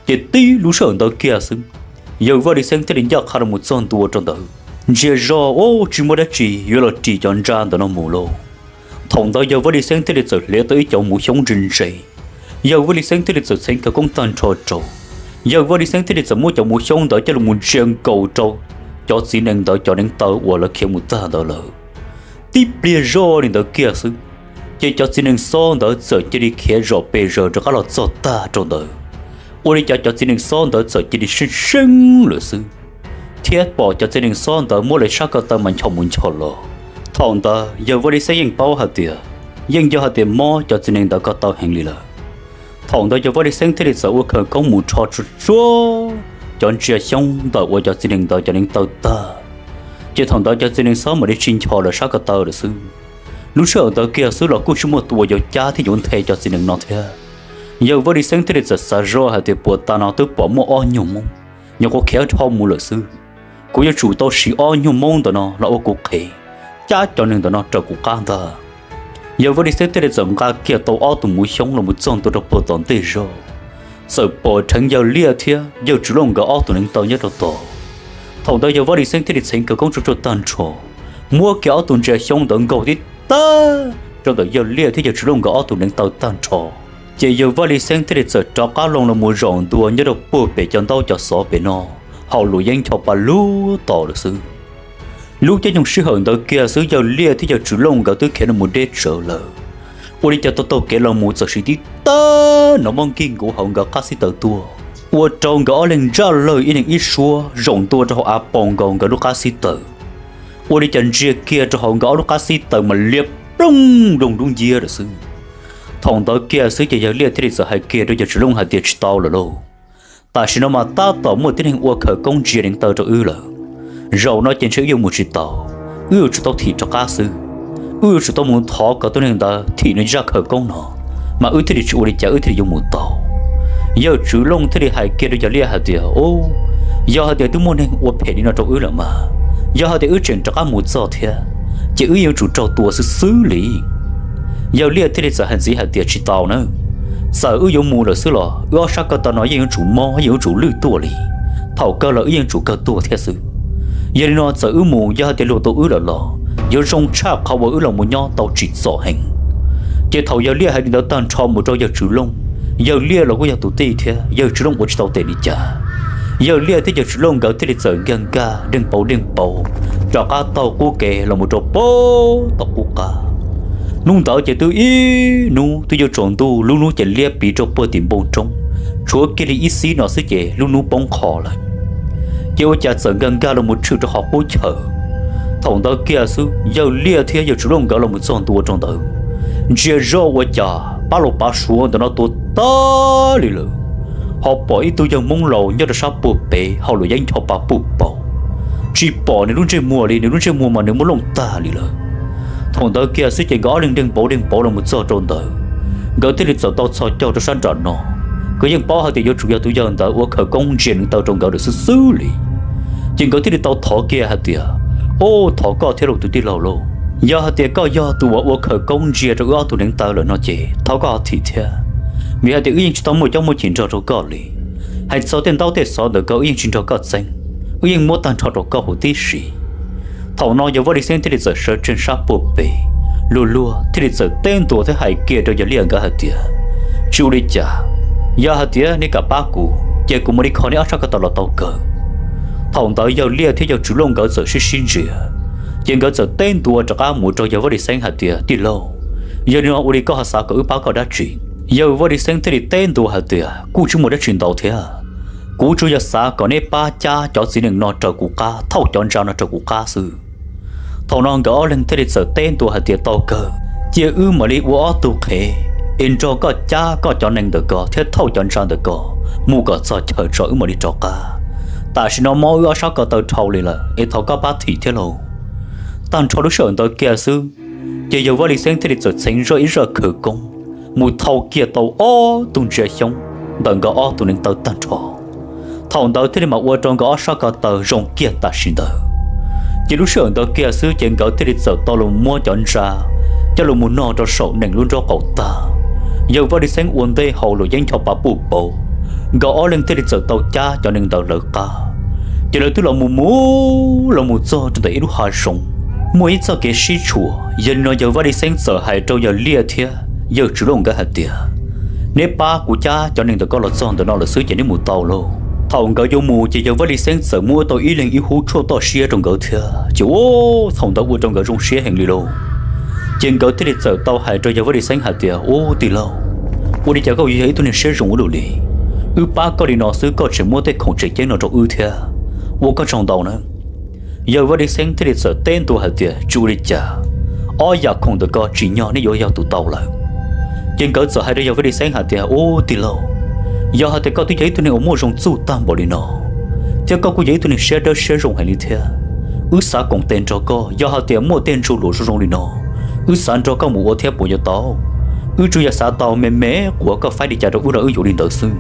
Ces tib lub sij hawm ntawd kiag xwb, yawg Vaj Lis Xeeb thiaj li ncaj qha los mus txog ntua rau ntawd. Ntsia zog ua tsis muaj dab tsi yuav los ris cov ntsa ntawm no mus lauj. Thaum ntawd yawg Vaj Lis Xeeb thiaj li txawm hliav tau ib cov muv xyoob ntse ntse. Yawg Vaj Lis Xeeb thiaj li txawm txheev khawv koob tag nrho rau. Yawg Vaj Lis Xeeb thiaj li txawm muab cov muv xyoob ntawd coj los mus ntsia nkaus rau cov txiv nees ntawd cov neev taw uas lawv khiav mus tag ntawd lawm. Tib pliag zoj li ntawd kiag xwb, ces cov txiv nees xob ntawd txawm cia li khiav zom pes zaws rov qab los txog tag rau ntawd. Ua li cas cov txiv nees xob ntawd txawm cia li seeb seeb lawm xwb, thiab pom cov txiv nees xob ntawd muab lawv sab ko taw mas nchos mus nchos los. Thaum ntawd yawg Vaj Lis Xeeb yeej paub hais tias, yeej yog hais tias mob cov txiv nees ntawd ko taw heev li lawm. Thaum ntawd yawg Vaj Lis Xeeb thiaj li txawm ua khawv koob mus rho tsuag tsuag cov ntsia xyoob ntawm uas cov txiv nees ntawd cov neev taw tag. Ces thaum ntawd cov txiv nees xob mam li tsis nchos lawv sab ko taw lawm xwb. Lub sij hawm ntawd kiag xwb los kuj tsis muaj tus uas yuav cab thiab yuav nthe cov txiv neej no thiab. Yawg Vaj Lis Xeeb thiaj li txawm xav zoj hais tias puas tas no twb pom muaj ob nyuag Hmoob, nyuam qhuav khiav dhau mus lawm xwb. Kuv yuav tsum tau siv ob nyuag Hmoob ntawm no los ua kuv qhev, cab cov neeg ntawm no raws kuv qab ntag. Yawg Vaj Lis Xeeb thiaj li txawm nqa kiag tau ob tug muv xyoob los mus txog ntua rau puag tom ntej zog, txawm pom dheev yawg Liaj thiab yawg Tswv Looj nkawd ob tug neev taw nyob rau tod. Thaum ntawd yawg Vaj Lis Xeeb thiaj li txheev khawv koob tsuj tsuag tag nrho, muab kiag ob tug ntsia xyoob ntawd nkaug tib tag rau ntawm yawg Liaj thiab yawg Tswv Looj nkawd ob tug neev taw tag nrho. Ces yawg Vaj Lis Xeeb thiaj li txawm rov qab loo los mus zaum ntua nyob rau puag pem cov ntaub cov xov pem no, haus luam yeeb ncho pa lug tos lawm xwb. Lub caij nyoog sij hawm ntawd kiag xwb yawg Liaj thiab yawg Tswv Looj nkawd twb khiav los mus deb tsawv lawm. Ua li cas taug taug kev los mus txawm siv tib tag no muab nkig nkuv hauv nkawd qab xib taws tuaj, ua rau nkawd ob leeg ntsaj lawg ib leeg ib suab zaum ntua rau hauv av pos nkaus nkawd lub qab xib taws. Ua li cas ntsia kiag rau hauv nkawd ob lub qab xib taws mas liab ploog nploog dub nciab lawm xwb. Thaum ntawd kiag xwb ces yawg Liaj thiaj li txawm hais kiag rau yawg Tswv Looj hais tias tsis tau lawm lauj, tam sim no mas tab tom muaj tib neeg ua khawv koob ntsia neev taw rau wb lawm. Zaum no ces ntshe wb yuav mus tsis tau, wb yuav tsum tau thim rov qab xwb. Wb yuav tsum tau mus thov kom tus neeg ntawd thim nws zaj khawv koob no, mas wb thiaj li tsis ua li cas wb thiaj li yuav mus tau. Yawg Tswv Looj thiaj li hais kiag rau yawg Liaj hais tias, Ub, yog hais tias twb muaj neeg ua phem li no rau wb lawm mas, yog hais tias wb tseem rov qab mus txog thiab, ces wb yuav tsum raug tua xwb xwb li. Yawg Liaj thiaj li txawm hais ntxiv hais tias tsis tau na, txawm wb yuav mus lawm xwb los wb ob sab ko taw no yeej yuav tsum mob yeej yuav tsum lwj tuaj li, thaum kawg los wb yeej tsum kawg tuag thiab xwb. Yog li no txawm wb mus yog hais tias luag tua wb lawm los yuav zoo tshaj qhov uas wb los mus nyob tau tsim txom heev. Ces thaum yawg Liaj hais li ntawd tag nrho mus rau yawg Tswv Looj, yawg Liaj los kuj yog tus tij thiab yawg Tswv Looj ua tsis tau tes li cas. Yawg Liaj thiab yawg Tswv Looj nkawd thiaj li txawm nkag nkag deeg pauv deeg pauv rov qab taug qub kev los mus rau puag tom qub qab. Hnub ntawd ces twb ib hnub twb yuav tsaus ntuj, lub hnub ces liab pliv rau puag tim npoo roob, tshuav kiag li ib xib no xwb ces lub hnub poob qho lawm. Ces ua cas txawm nkag nkag los mus tshwm rau qhov qub chaw. Thaum ntawd kiag xwb yawg Liaj thiab yawg Tswv Looj nkawd los mus txog ntua rau ntawd, ntsia zoj ua cas pab laus pav Suav ntawm no tuag tag li lawm, ho pom ib tug yawg Hmoob laus nyob rau sab puag pem haus luam yeeb ncho pa puj paug, tsis pom nws lub ntsej muag li, nws lub ntsej muag mas nws muab looj tag li lawm. Thaum ntawd kiag xwb ces nkawd ob leeg deeg pauv deeg pauv los mus txog rau ntawd, nkawd thiaj li txawm tau txhos caug rau sab nram no. Nkawd yeej paub hais tias yuav tsum yog tus yawg ntawd ua khawv koob ntsia neev taw rau nkawd lawm xwb xwb li. Ces nkawd thiaj li tau thov kiag hais tias, Ub, thov koj thiab lauj tus tij laug lauj, yog hais tias koj yog tus uas ua khawv koob ntsia rau wb ob tug neev taw lawm no ces thov koj ho thim thiab, vim hais tias wb yeej tsis tau muaj caub muaj chim nrog rau koj li. Hais txog tej ntaub tej xov ntawm koj wb yeej tsis nrog koj txeeb, wb yeej muab tag nrho rau koj huv tib si. Thaum no yawg Vaj Lis Xeeb thiaj li txawm sawv tsees sab puag pem, luag luag thiaj li txawm teb ntua thiab hais kiag rau yawg Liaj nkawd hais tias, Tsis ua li cas, yog hais tias nej kam pab kuv ces kuv mam li kho nej ob sab ko taw los tau kawg. Thaum ntawd yawg Liaj thiab yawg Tswv Looj nkawd txawm sib sib ntsia, ces nkawd txawm teb ntua rov qab mus rau yawg Vaj Lis Xeeb hais tias, Tij laug, yog li no ua li koj ho xav kom wb pab koj dab tsi? Yawg Vaj Lis Xeeb thiaj li teb ntua hais tias, Kuj tsis muaj dab tsi ntau thiab, kuv tsuas yog xav kom neb pab cab cov txiv neej no raws kuv qab, thauj cov ntsa no raws kuv qab xwb. Thaum no nkawd ob leeg thiaj li txawm teb ntua hais tias, Tau kawg, cia wb mam li ua ob tug qhev es nrog koj cab koj cov neeg ntawm ko thiab thauj cov ntsa ntawm ko mus kom txog chaw tso wb mam li rov qab. Tam sim no mob wb ob sab ko taw dhau li lawm es thov koj pab thim thiab lauj. Tag nrho lub sij hawm ntawd kiag xwb, ces yawg Vaj Lis Xeeb thiaj li txawm txheev zoj ib zaj khawv koob mus thau kiag tau ob tug ntsia xyoob ntawm nkawd ob tug neev taw tag nrho. Thaum ntawd thiaj li mam ua rau nkawd ob sab ko taw zoo kiag tam sim ntawd. Ces lub sij hawm ntawd kiag xwb ces nkawd thiaj li txawm tau los muab cov ntsa coj los mus nog rau saum nees lub nraub qaum tag. Yawg Vaj Lis Xeeb ua ntej haus luam yeeb ncho pa puj pauv, nkawd ob leeg thiaj li txawm tau cab cov neeg ntawd lawv qab. Ces lawv twb los mus mus los mus txog rau ntawm ib lub hav zoov, muaj ib txoj kev sib tshuam. Yog li no yawg Vaj Lis Xeeb txawm hais rau yawg Liaj thiab yawg Tswv Looj nkawd hais tias, Neb pab kuv cab cov neeg ntawm ko los txog ntawm no lawm xwb ces neb mus tau lauj. Thaum nkawd yuav mus ces yawg Vaj Lis Xeeb txawm muab tau ib leeg ib hub tshuaj toj siab rau nkawd thiab. Ces ua thaum ntawd ua rau nkawd zoo siab heev li lauj. Ces nkawd thiaj li txawm tau hais rau yawg Vaj Lis Xeeb hais tias, Ub tij laug, ua li cas koj yuav yog ib tug neeg siab zoo ua luaj li? Wb pab koj li no xwb koj tseem muab tej khoom tseem ceeb no rau wb thiab, ua koj tsaug ntau na. Yawg Vaj Lis Xeeb thiaj li txawm teb ntua hais tias, Tsis ua li cas, ob yam khoom ntawm ko tsim nyog nej yuav yog tus tau lawm. Ces nkawd txawm hais rau yawg Vaj Lis Xeeb hais tias, Ub tij laug, yog hais tias koj twb yog ib tug neeg uas muaj zoo txuj tag npaum li no, thiab koj kuj yog ib tug neeg siab dawb siab zoo heev li thiab, wb xav koom tes nrog koj, yog hais tias muaj tej ntsuj luam zoo zoo li no, Wb xav nrog koj mus ua thiab puas yuav tau? Wb tsuas yog xav tau me me quas koj faib li cas rau wb los wb yuav li ntawd xwb.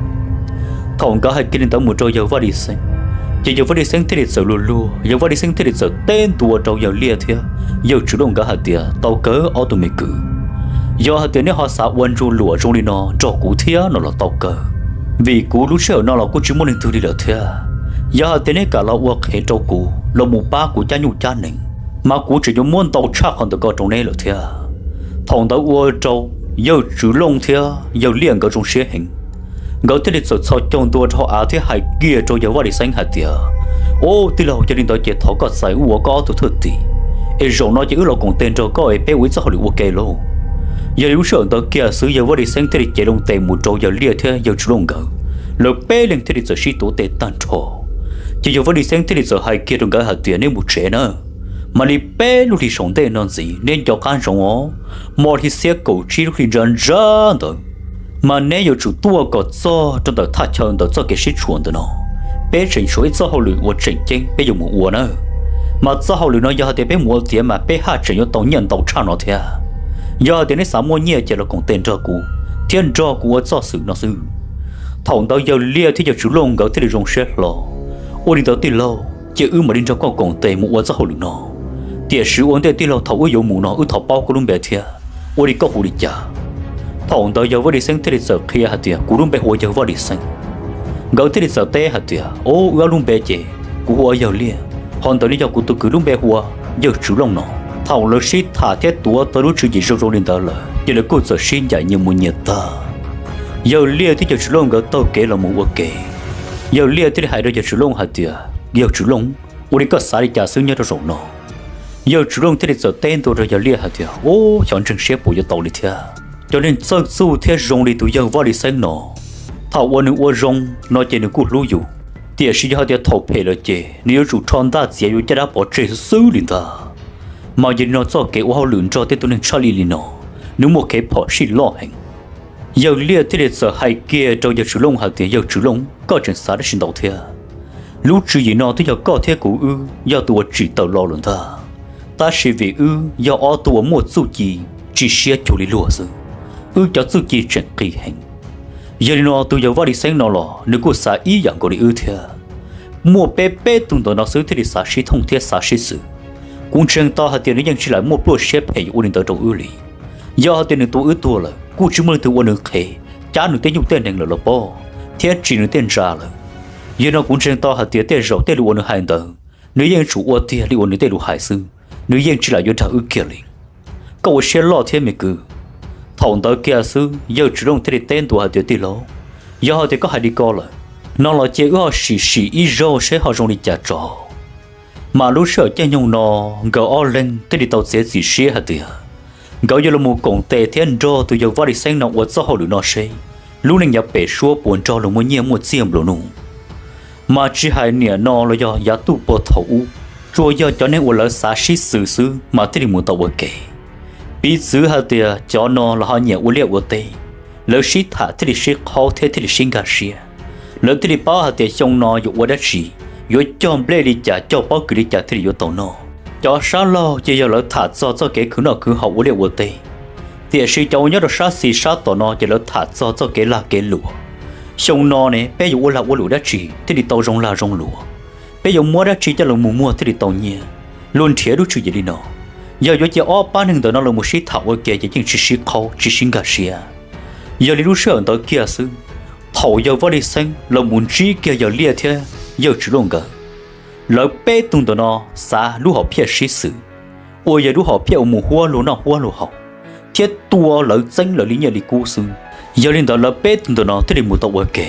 Thaum nkawd hais kiag li ntawd mus rau yawg Vaj Lis Xeeb, ces yawg Vaj Lis Xeeb thiaj li txawm luag luag, yawg Vaj Lis Xeeb thiaj li txawm teb ntua rau yawg Liaj thiab yawg Tswv Looj nkawd hais tias, tau kawg ob tug me kwv, yog hais tias neb ho xav ua ntsuj luam zoo li no nrog kuv thiab no los tau kawg, vim kuv lub sij hawm no los kuj tsis muaj leej twg li lawm thiab. Yog hais tias neb kam los ua qhev rau kuv los mus pab kuv cab nyuj cab nees, mas kuv tseem yuav muab ntau tshaj qhov ntawm ko rau neb lawm thiab. Thaum ntawd ua rau yawg Tswv Looj thiab yawg Liaj nkawd zoo siab heev, nkawd thiaj li txawm txhos caug ntua rau hauv av thiab hais kiag rau yawg Vaj Lis Xeeb hais tias, Au tij laug, yog li ntawd ces thov koj txais wb ua koj ob tug thwj tim, es zaum no ces wb los koom tes nrog koj es peb ua ib txoj hauj lwm ua ke lauj. Yog li lub sij hawm ntawd kiag xwb yawg Vaj Lis Xeeb thiaj li cev loo tes mus rau yawg Liaj thiab yawg Tswv Looj nkawd, lawv peb leeg thiaj li txawm sib tuav tes tag nrho. Ces yawg Vaj Lis Xeeb thiaj li txawm hais kiag rau nkawd hais tias, neb mus tsev nawb, mam li peb lub hlis saum ntej no ntxiv neb nco qab ntsoov os, hmo hli xiab kaum tsib lub hli ntsa ntsa ntawd, mas neb yuav tsum tuaj kom txog rau ntawm thaj chaw ntawm txoj kev sib tshuam ntawm no. Peb tseem tshuav ib txoj hauj lwm uas tseem ceeb peb yuav mus ua nawb. Mas txoj hauj lwm no yog hais tias peb mus ua tiav mas peb haj tseem yuav tau nyiaj ntau tshaj no thiab. Yog hais tias neb xav muaj nyiaj ces los koom tes nrog kuv thiab nrog kuv ua txoj xwm no xwb. Thaum ntawd yawg Liaj thiab yawg Tswv Looj nkawd thiaj li zoo siab hlo. Ua li ntawd tij laug, ces wb mam li nrog koj koom tes mus ua txoj hauj lwm no. Tiam sis ua ntej tij laug, thaum wb yuav mus no wb thov paub koj lub npe thiab, ua li koj hu li cas? Thaum ntawd yawg Vaj Lis Xeeb thiaj li txawm qhia hais tias, kuv lub npe hu ua yawg Vaj Lis Xeeb. Nkawd thiaj li txawm teb hais tias, o, wb ob lub npe ces kuv hu ua yawg Liaj, ho ntawm no yog kuv tus kwv lub npe hu ua yawg Tswv Looj no. Thaum lawv sib tham thiab tuav tau lub tswv yim zoo zoo li ntawd lawm ces lawv kuj txawm sib ncaim nyias mus nyias tag. Yawg Liaj thiab yawg Tswv Looj nkawd taug kev los mus ua ke. Yawg Liaj thiaj li hais rau yawg Tswv Looj hais tias, yawg Tswv Looj, ua li koj xav li cas xwb nyob rau zaum no? Yawg Tswv Looj thiaj li txawm teb ntua rau yawg Liaj hais tias, o, xyov ntseeg siab puas yuav tau li thiab. Cov neeg txawj txuj thiab zoo li tus yawg Vaj Lis Xeeb no, thaum uas nws ua zoo no ces nws kuj hlub yus, tiam sis yog hais tias thaum phem lawm ces nws yuav tsum rho ntaj txiav yuav caj dab pov tseg xwb xwb li ntag. Mas yog li no txoj kev ua hauj lwm nrog tej tug neeg tshaj lij li no, nws muaj kev phom sij loj heev. Yawg Liaj thiaj li txawm hais kiag rau yawg Tswv Looj hais tias, yawg Tswv Looj, koj tseem xav dab tsi ntau thiab? Lub tswv yim no twb yog koj thiab kuv wb yog tus uas tsim tawm los lawm ntag, tab sis vim wb yog ob tug uas muaj txuj ci tsis siab cuag li luag xwb, wb cov txuj ci tseem qis heev. Yog li no tus yawg Vaj Lis Xeeb no los nws kuj xav ib yam nkaus li wb thiab. Muaj peb peb tug ntawm no xwb thiaj li xav sib thooj thiab xav sib xwm. Kuv ntseeg tau hais tias nws yeej tsis lam muaj pluaj siab phem yuav ua li ntawd rau wb li. Yog hais tias nws tua wb tuag lawm kuj tsis muaj leej twg ua nws qhev cab nws tej nyuj tej nees lawm los pob, thiab tsim nws tej ntsa lawm. Yog no kuv ntseeg tau hais tias tej zaum tej lus uas nws hais ntawd, nws yeej yuav tsum ua tiag li uas nws tej lus hais xwb, nws yeej tsis lam yuav dag wb kiag li. Koj ua siab loj thiab me kwv. Thaum ntawd kiag xwb yawg Tswv Looj thiaj li teb ntua hais tias, tij laug, yog hais tias koj hais li ko lawm, no los cia wb ho sim sim ib zaug seb ho zoo li cas tso. Mas lub sij hawm caij nyoog no nkawd ob leeg thiaj li tau txiav txim siab hais tias nkawd yuav los mus koom tes thiab nrog tus yawg Vaj Lis Xeeb no ua txoj hauj lwm no seb lub neej yav pem suab puas nrog luag muaj nyiaj muaj txiaj nplua nuj. Mas tsis hais niam no los yog yav tuaj puag thaum ub, tsuas yog cov neeg uas lawv xav sib xws xwb mas thiaj li mus tau ua ke. Piv txwv hais tias cov no los ho nyiam ua liaj ua teb, lawv sib tham thiaj li sib qhaub thiab thiaj li sib nkag siab. Lawv thiaj li paub hais tias xyoo no yuav ua dab tsi, yuav cog nplej li cas cog pob kws li cas thiaj li yuav tau noj. Cov sab laug ces yog lawv tham txog txoj kev khwv noj khwv haus ua liaj ua teb, tiam sis cov uas nyob rau sab xis sab tom no ces lawv tham txog txoj kev lag kev luam. Xyoo no ne peb yuav ua lag ua luam dab tsi thiaj li tau zoo lag zoo luam? Peb yuav muab dab tsi coj los mus muag thiaj li tau nyiaj? Luag nrhiav lub tswv yim li no, yog yuav cia ob pab neeg ntawm no los mus sib tham ua ke ces yeej tsis sib qhaub tsis sib nkag siab. Yog li lub sij hawm ntawd kiag xwb, thaum yawg Vaj Lis Xeeb los mus ntsib kiag yawg Liaj thiab yawg Tswv Looj nkawd, lawv peb tug ntawm no xav lub hom phiaj sib xws, uas yog lub hom phiaj uas mus huab luag noj huab luag haus, thiab tua lawv txeeb lawv li nyiaj li kub xwb. Yog li ntawd lawv peb tug ntawm no thiaj li mus tau ua ke.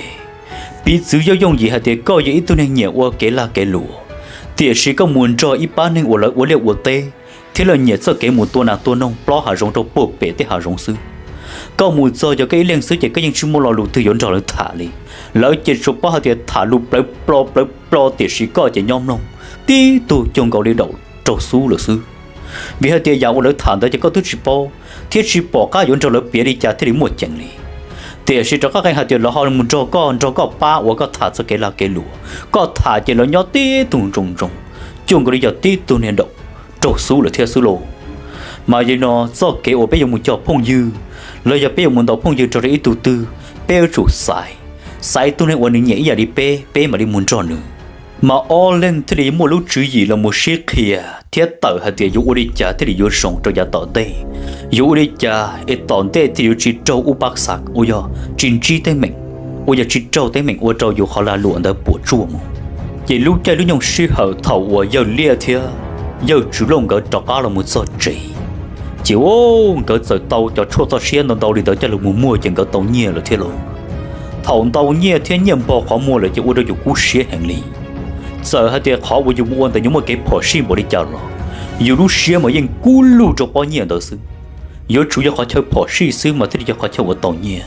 Piv txwv yooj yooj yim hais tias koj yog ib tug neeg nyiam ua kev lag kev luam, tiam sis koj mus nrog ib pab neeg uas lawv ua liaj ua teb thiab lawv nyiam txoj kev mus tua nas tua noog plob hav zoov rau puag pem tej hav zoov xwb. Koj mus txog yog koj ib leeg xwb ces koj yeej tsis muaj lo lus twg yuav nrog lawv tham li. Lawv ces tsuas paub hais tias tham lus plawv plo plawv plo, tiam sis koj ces nyob mloog tib tug cuag nkaus li daum raug xub lawm xwb. Vim hais tias yam uas lawv tham ntawd ces koj twb tsis paub thiab tsis pom qab yuav nrog lawv piav li cas thiaj li muaj ceem li. Tiam sis rov qab qeej hais tias lawv ho mus nrog koj, nrog koj pab uas koj tham txog kev lag kev luam, koj tham ces lawv nyob tib tug ntsoov ntsoov, cuag nkaus li yog tib tug niag daum raug xub lawm thiab xwb lauj. Mas yog li no txoj kev uas peb yuav mus cog phooj ywg, los yog peb yuav mus ntaus phooj ywg rau rau ib tug twg, peb yuav tsum xaiv, xaiv tus neeg uas nws nyiam ib yam li peb, peb mam li mus nrog nws. Mas ob leeg thiaj li muaj lub tswv yim los mus sib qhia thiab tawm hais tias yuav ua li cas thiaj li yuav zoo rau yav tom ntej, yuav ua li cas es tom ntej thiaj yuav tsis raug ub pab xav uas yog tsis ntsib teeb meem, uas yog tsis raug teeb meem ua rau yus qhov lag luam ntawd puas tsuaj mus. Ces lub caij lub nyoog sij hawm thaum uas yawg Liaj thiab yawg Tswv Looj nkawd rov qab los mus txog tsev, ces ua nkawd txawm tau cov tshuaj txoj siab ntau ntau li ntawd coj los mus muag ces nkawd tau nyiaj lawm thiab lauj. Thaum ntau nyiaj thiab nyiaj npog qhov muag lawm ces ua rau yus kub siab heev li. Txawm hais tias qhov uas yus mus ua ntawd yuav muaj kev phom sij npaum li cas los yus lub siab mas yeej kub lug rau pob nyiaj ntawd xwb. Yuav tsum yog qhov chaw phom sij xwb mas thiaj li yog qhov chaw uas tau nyiaj.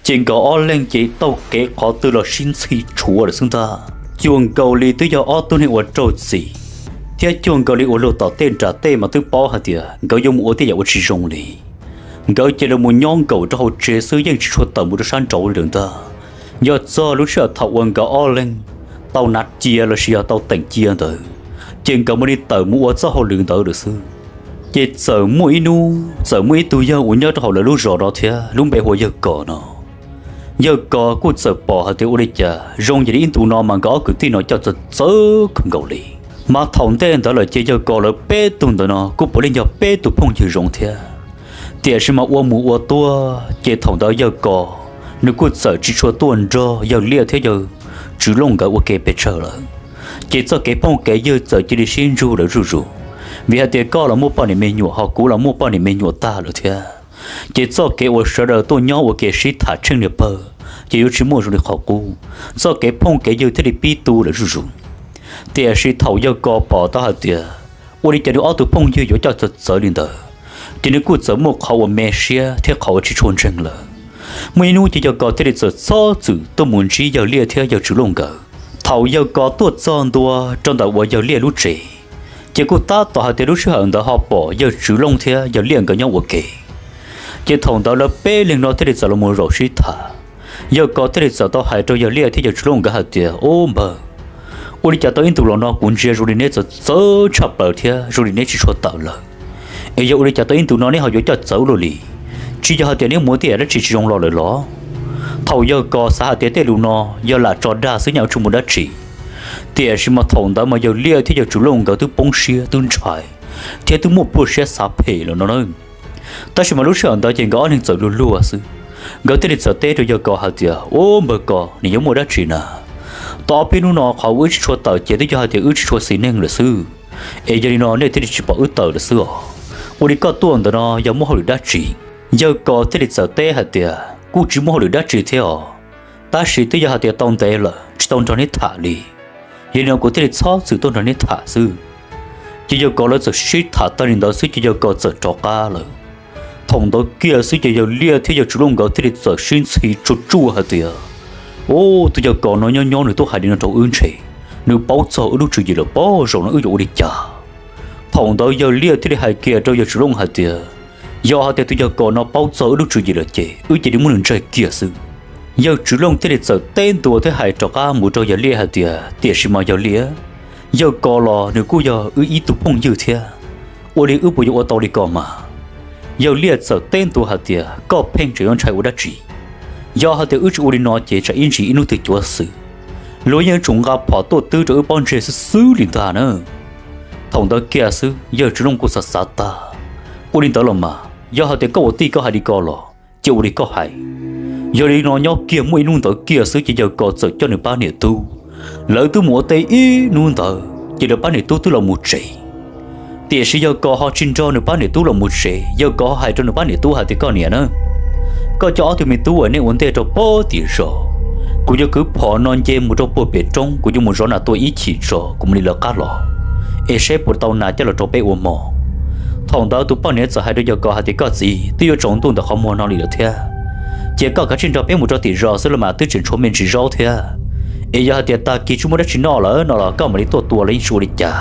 Ces nkawd ob leeg ces taug kev qhov twg los sib ntxhi tshuav lawm xwb ntag. Cuag nkaus li twb yog ob tug neeg uas raug txim, thiab cuag nkaus li uas luag tom tej nram tej mas twb paub hais tias nkawd yuav mus ua tej yam uas tsis zoo li. Nkawd cia li mus nyob nkaum rau hauv tsev xwb yeej tsis tshua tawm mus rau sab nraud li lawm ntag. Yog txog lub sij hawm thaum uas nkawd ob leeg tau hnav cia los sis yog tau teem cia ntawd, ces nkawd mam li tawm mus ua txoj hauj lwm ntawd lawm xwb. Ces txawm muaj ib hnub txawm muaj ib tug yawg uas nyob rau hauv lawv lub zos no thiab lub npe hu ua yawg Kos no. Yawg Kos kuj txawm pom hais tias ua li cas zoo yam li ib ntus no mas nkawd ob kwv tij no coj txawv txawv kawg nkaus li. Mas thaum ntej ntawd lawm ces yawg Kos lawv peb tug ntawd no kuj puav leej yog peb tug phooj ywg zoo thiab. Tiam sis mas ua mus ua tuaj ces thaum ntawd yawg Kos nws kuj txawm tsis tshua tuaj nrog yawg Liaj thiab yawg Tswv Looj nkawd ua ke pes tsawg lawm. Ces txoj kev phooj kev ywg txawm cia li sib ntsug lawm zuj zus, vim hais tias koj los muaj poj niam me nyuam ho kuv los muaj poj niam me nyuam tag lawm thiab. Ces txoj kev uas sawv daws tuaj nyob ua ke sib tham tsheej niag pawg ces yuav tsis muaj zoo li qhov qub, txoj kev phooj kev ywg thiaj li pib tu lawm zuj zus. Tiam sis thaum yawg Kos pom tau hais tias ua li cas nws ob tug phooj ywg yuav coj txawv txawv li ntawd, ces nws kuj txawm muaj qhov uas me siab thiab qhov uas tsis tshua ntseeg lawm. Muaj ib hnub ces yawg Kos thiaj li txawm txhob txwm tuaj mus ntsib yawg Liaj thiab yawg Tswv Looj nkawd. Thaum yawg Kos tuaj txog ntua rau ntawm uas yawg Liaj lub tsev, ces kuj tab tom hais tias lub sij hawm ntawd ho pom yawg Tswv Looj thiab yawg Liaj nkawd nyob ua ke. Ces thaum ntawd lawv peb leeg no thiaj li txawm los mus zaum sib tham. Yawg Kos thiaj li txawm tau hais rau yawg Liaj thiab yawg Tswv Looj nkawd hais tias, Ub npawg, ua li cas tau ib ntus los no kuv ntsia zoo li neb txawv txawv tshaj plaws thiab zoo li neb tsis tshua tawm lawm. Es yog ua li cas tau ib ntus no neb ho yuav coj txawv luaj li? Tsis yog hais tias neb mus ua tej yam dab tsi tsis zoo los lawm los? Thaum yawg Kos xav hais tias tej lus no yog lam tso dag xwb nyaj ua tsis muaj dab tsi, tiam sis mas thaum ntawd mas yawg Liaj thiab yawg Tswv Looj nkawd twb poob siab twb ntshai thiab twb muaj pluaj siab xav phem lawm no na. Tab sis mas lub sij hawm ntawd ces nkawd ob leeg txawm luag luag xwb, nkawd thiaj li txawm teb rau yawg Kos hais tias, Ub npawg Kos, nws yuav muaj dab tsi na? Tau ob peb hnub no qhov uas wb tsis tshua tawm ces twb yog hais tias wb tsis tshua xis neej lawm xwb. Es yog li no nej thiaj li tsis pom wb tawm lawm xwb os. Ua li koj tuaj ntawm no yog muaj hauj lwm dab tsi? Yawg Kos thiaj li txawm teb hais tias, Kuj tsis muaj hauj lwm dab tsi thiab os, tab sis twb yog hais tias tau ntev lawm tsis tau nrog neb tham li. Yog li no kuv thiaj li txhob txwm tuaj nrog neb tham xwb. Ces yawg Kos lawv txawm sib tham tag li ntawd xwb ces yawg Kos txawm rov qab lawm. Thaum ntawd kiag xwb ces yawg Liaj thiab yawg Tswv Looj nkawd thiaj li txawm sib ntxhi tsuj tsuaj hais tias, Ub, tus yawg Kos no nyob nyob nws tuaj hais li no rau wb ntshe nws paub txog wb lub tswv yim lawm pob, zaum no wb yuav ua li cas? Thaum ntawd yawg Liaj thiaj li hais kiag rau yawg Tswv Looj hais tias, Yog hais tias tus yawg Kos no paub txog wb lub tswv yim lawm ces wb cia li muab nws ntsaig kiag xwb. Yawg Tswv Looj thiaj li txawm teb ntua thiab hais rov qab mus rau yawg Liaj hais tias, Tiam sis mas yawg Liaj, yawg Kos los nws kuj yog wb ib tug phooj ywg thiab, ua li wb puas yuav ua tau li ko mas? Yawg Liaj txawm teb ntua hais tias, Koj pheej tseem yuav ntshai ua dab tsi? Yog hais tias wb tsis ua li no ces tsam ib ntsis ib hnub twg cuav xwm luag yeej yuav tsum nqa phom tuaj twb rau wb pob ntseg xwb xwb li ntag na. Thaum ntawd kiag xwb yawg Tswv Looj kuj xav xav tag, Ua li ntawd los mas yog hais tias koj ua tij koj hais li ko los cia ua li koj hais. Yog li no nyob kiag muaj ib hnub ntawd kiag xwb ces yawg Kos txawm coj nws pab niam tub, lawv twb mus ua teb ib hnub ntawd ces lawv pab niam tub twb los mus tsev. Tiam sis yawg Kos ho tsis nrog nws pab niam tub los mus tsev, yawg Kos ho hais rau nws pab niam tub hais tias, Koj niam na, koj coj ob tug me tub uas nej ua ntej rau pem tim zos, kuv yuav kwv phom no nce mus rau puag pem roob, kuv yuav mus zov nas tua ib chim tso kuv mam li lawv qab los, es saib puas tau nas coj los rau peb ua hmo. Thaum ntawd tus poj niam txawm hais rau yawg Kos hais tias, Koj txiv, twb yuav tsaus ntuj ntawm qhov muag no li lawm thiab, cia koj kav tsij nrog peb mus rau tim zos xwb los mas twb tseem tshuav me ntsis zaub thiab. Es yog hais tias tag kis tsis muaj dab tsi noj lawm no los koj mam li tuaj tua los yeej tsis ua li cas,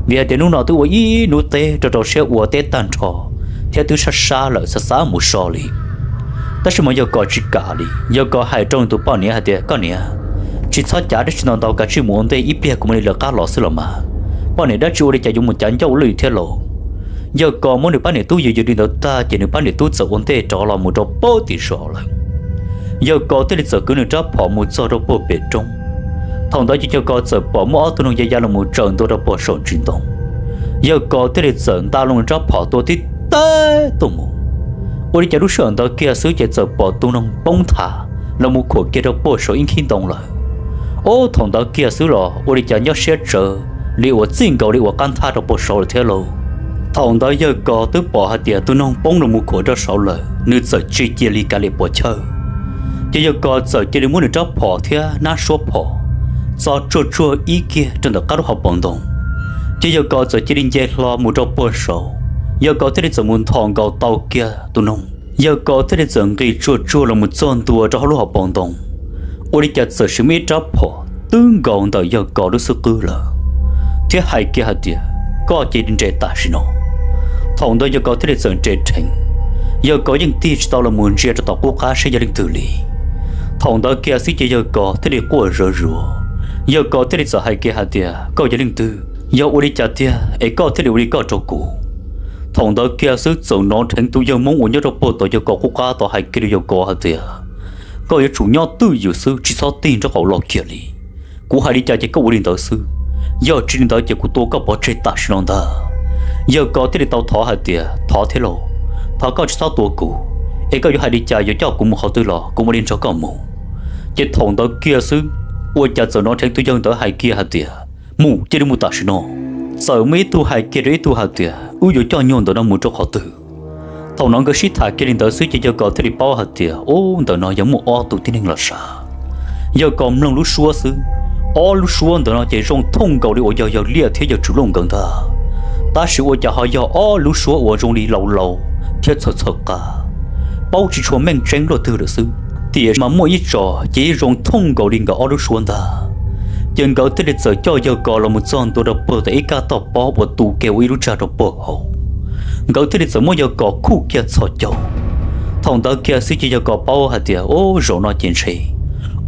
vim hais tias hnub no twb ua ib hnub teb rau rau siab ua teb tag nrho thiab twb sab sab lawm xav xav mus so li. Tab sis mas yawg Kos tsis kam li, yawg Kos hais rau nws tus poj niam hais tias, Koj niam, tsis txhob cav dab tsi ntau ntau, kav tsij mus ua ntej ib pliag kuv mam li lawv qab los xwb los mas. Poj niam dab tsi ua li cas yuav mus cav ncauj lwj thiab lauj? Yawg Kos muab nws pab niam tub yws yws li ntawd tag ces nws pab niam tub txawm ua ntej rov los mus rau puag tim zos lawm. Yawg Kos thiaj li txawm kwv nws rab phom mus txog rau puag pem roob. Thaum ntawd ces Yawg Kos txawm pom muaj ob tug noog ya ya los mus tsaws ntua rau puag saum ntsis ntoo. Yawg Kos thiaj li txawm nta loo nws rab phom tua tib teg tuaj mus. Ua li cas lub sij hawm ntawd kiag xwb ces txawm pom tus noog poob nthav los mus khuam kiag rau puag saum ib nkhib ntoo lawm. Ob thaum ntawd kiag xwb los ua li cas nyob siab tsawv li uas txij nkaus li uas qab nthaj rau puag saud lawm thiab lauj. Thaum ntawd Yawg Kos twb pom hais tias tus noog poob los mus khuam rau saud lawm, nws txawm tsis cia li kav liam pos chawj. Ces Yawg Kos txawm cia li muab nws rab phom thiab nab suab phom txo tsuag tsuag ib kiag rau ntawm qab lub hauv paus ntoo. Ces Yawg Kos txawm cia li nce hlo mus rau puag saud, Yawg Kos thiaj li txawm mus nthos nkaus tau kiag tus noog. Yawg Kos thiaj li txawm nqis tsuag tsuag los mus txog ntua rau hauv lub hauv paus ntoo. Ua li cas txawm sim muaj ib rab phom twb nkaus ntawm Yawg Kos lub xub qwb lawm, thiab hais kiag hais tias, koj cia li nres tam sim no. Thaum ntawd Yawg Kos thiaj li txawm nres rheev. Yawg Kos yeej tig tsis tau los mus ntsia rau tom qub qab saib yog leej twg li. Thaum ntawd kiag xwb ces Yawg Kos thiaj li quaj zawv zuav. Yawg Kos thiaj li txawm hais kiag hais tias, koj yog leej twg, yog ua li cas tiag es koj thiaj li ua li koj rau kuv? Thaum ntawd kiag xwb txawm hnov dheev tus yawg Hmoob uas nyob rau puag tom Yawg Kos qub qab tod hais kiag rau Yawg Kos hais tias, koj yuav tsum nyob twj ywm xwb, tsis txhob tig nraub qaum los kiag li. Kuv hais li cas ces koj ua li ntawd xwb, yog tsis li ntawd ces kuv tua koj pov tseg tam sim no ntag. Yawg Kos thiaj li tau thov hais tias, thov thiab lauj, thov koj tsis txhob tua kuv, es koj yuav hais li cas yuav coj kuv mus qhov twg los kuv mam li nrog koj mus. Ces thaum ntawd kiag xwb, ua cas txawm hnov dheev tus yawg ntawd hais kiag hais tias, mus, cia li mus tam sim no. Txawm muaj ib tug hais kiag rau ib tug hais tias, wb yuav coj nyuag ntawm no mus rau qhov twg? Thaum no nkawd sib tham kiag li ntawd xwb ces Yawg Kos thiaj li paub hais tias, ub, ntawm no yog muaj ob tug tib neeg los sav. Yawg Kos mloog lub suab xwb, ob lub suab ntawm no ces zoo thooj nkaus li uas yog Yawg Liaj thiab Yawg Tswv Looj nkawd ntag. Tab sis ua cas ho yog ob lub suab uas zoo li laus laus thiab txhaws txhaws qa, paub tsis tshua meej tseeb luaj twg lawm xwb, tiam sis mas muaj ib tso ces yeej zoo thooj nkaus li nkawd ob lub suab ntag. Ces nkawd thiaj li txawm coj Yawg Kos los mus txog ntua rau puag tom ib kaj toj pob uas tu kiag ua ib lub tsag rau puag hauv. Nkawd thiaj li txawm muab Yawg Kos khuj kiag txhos caug. Thaum ntawd kiag xwb ces Yawg Kos paub hais tias, ub, zaum no ces ntshe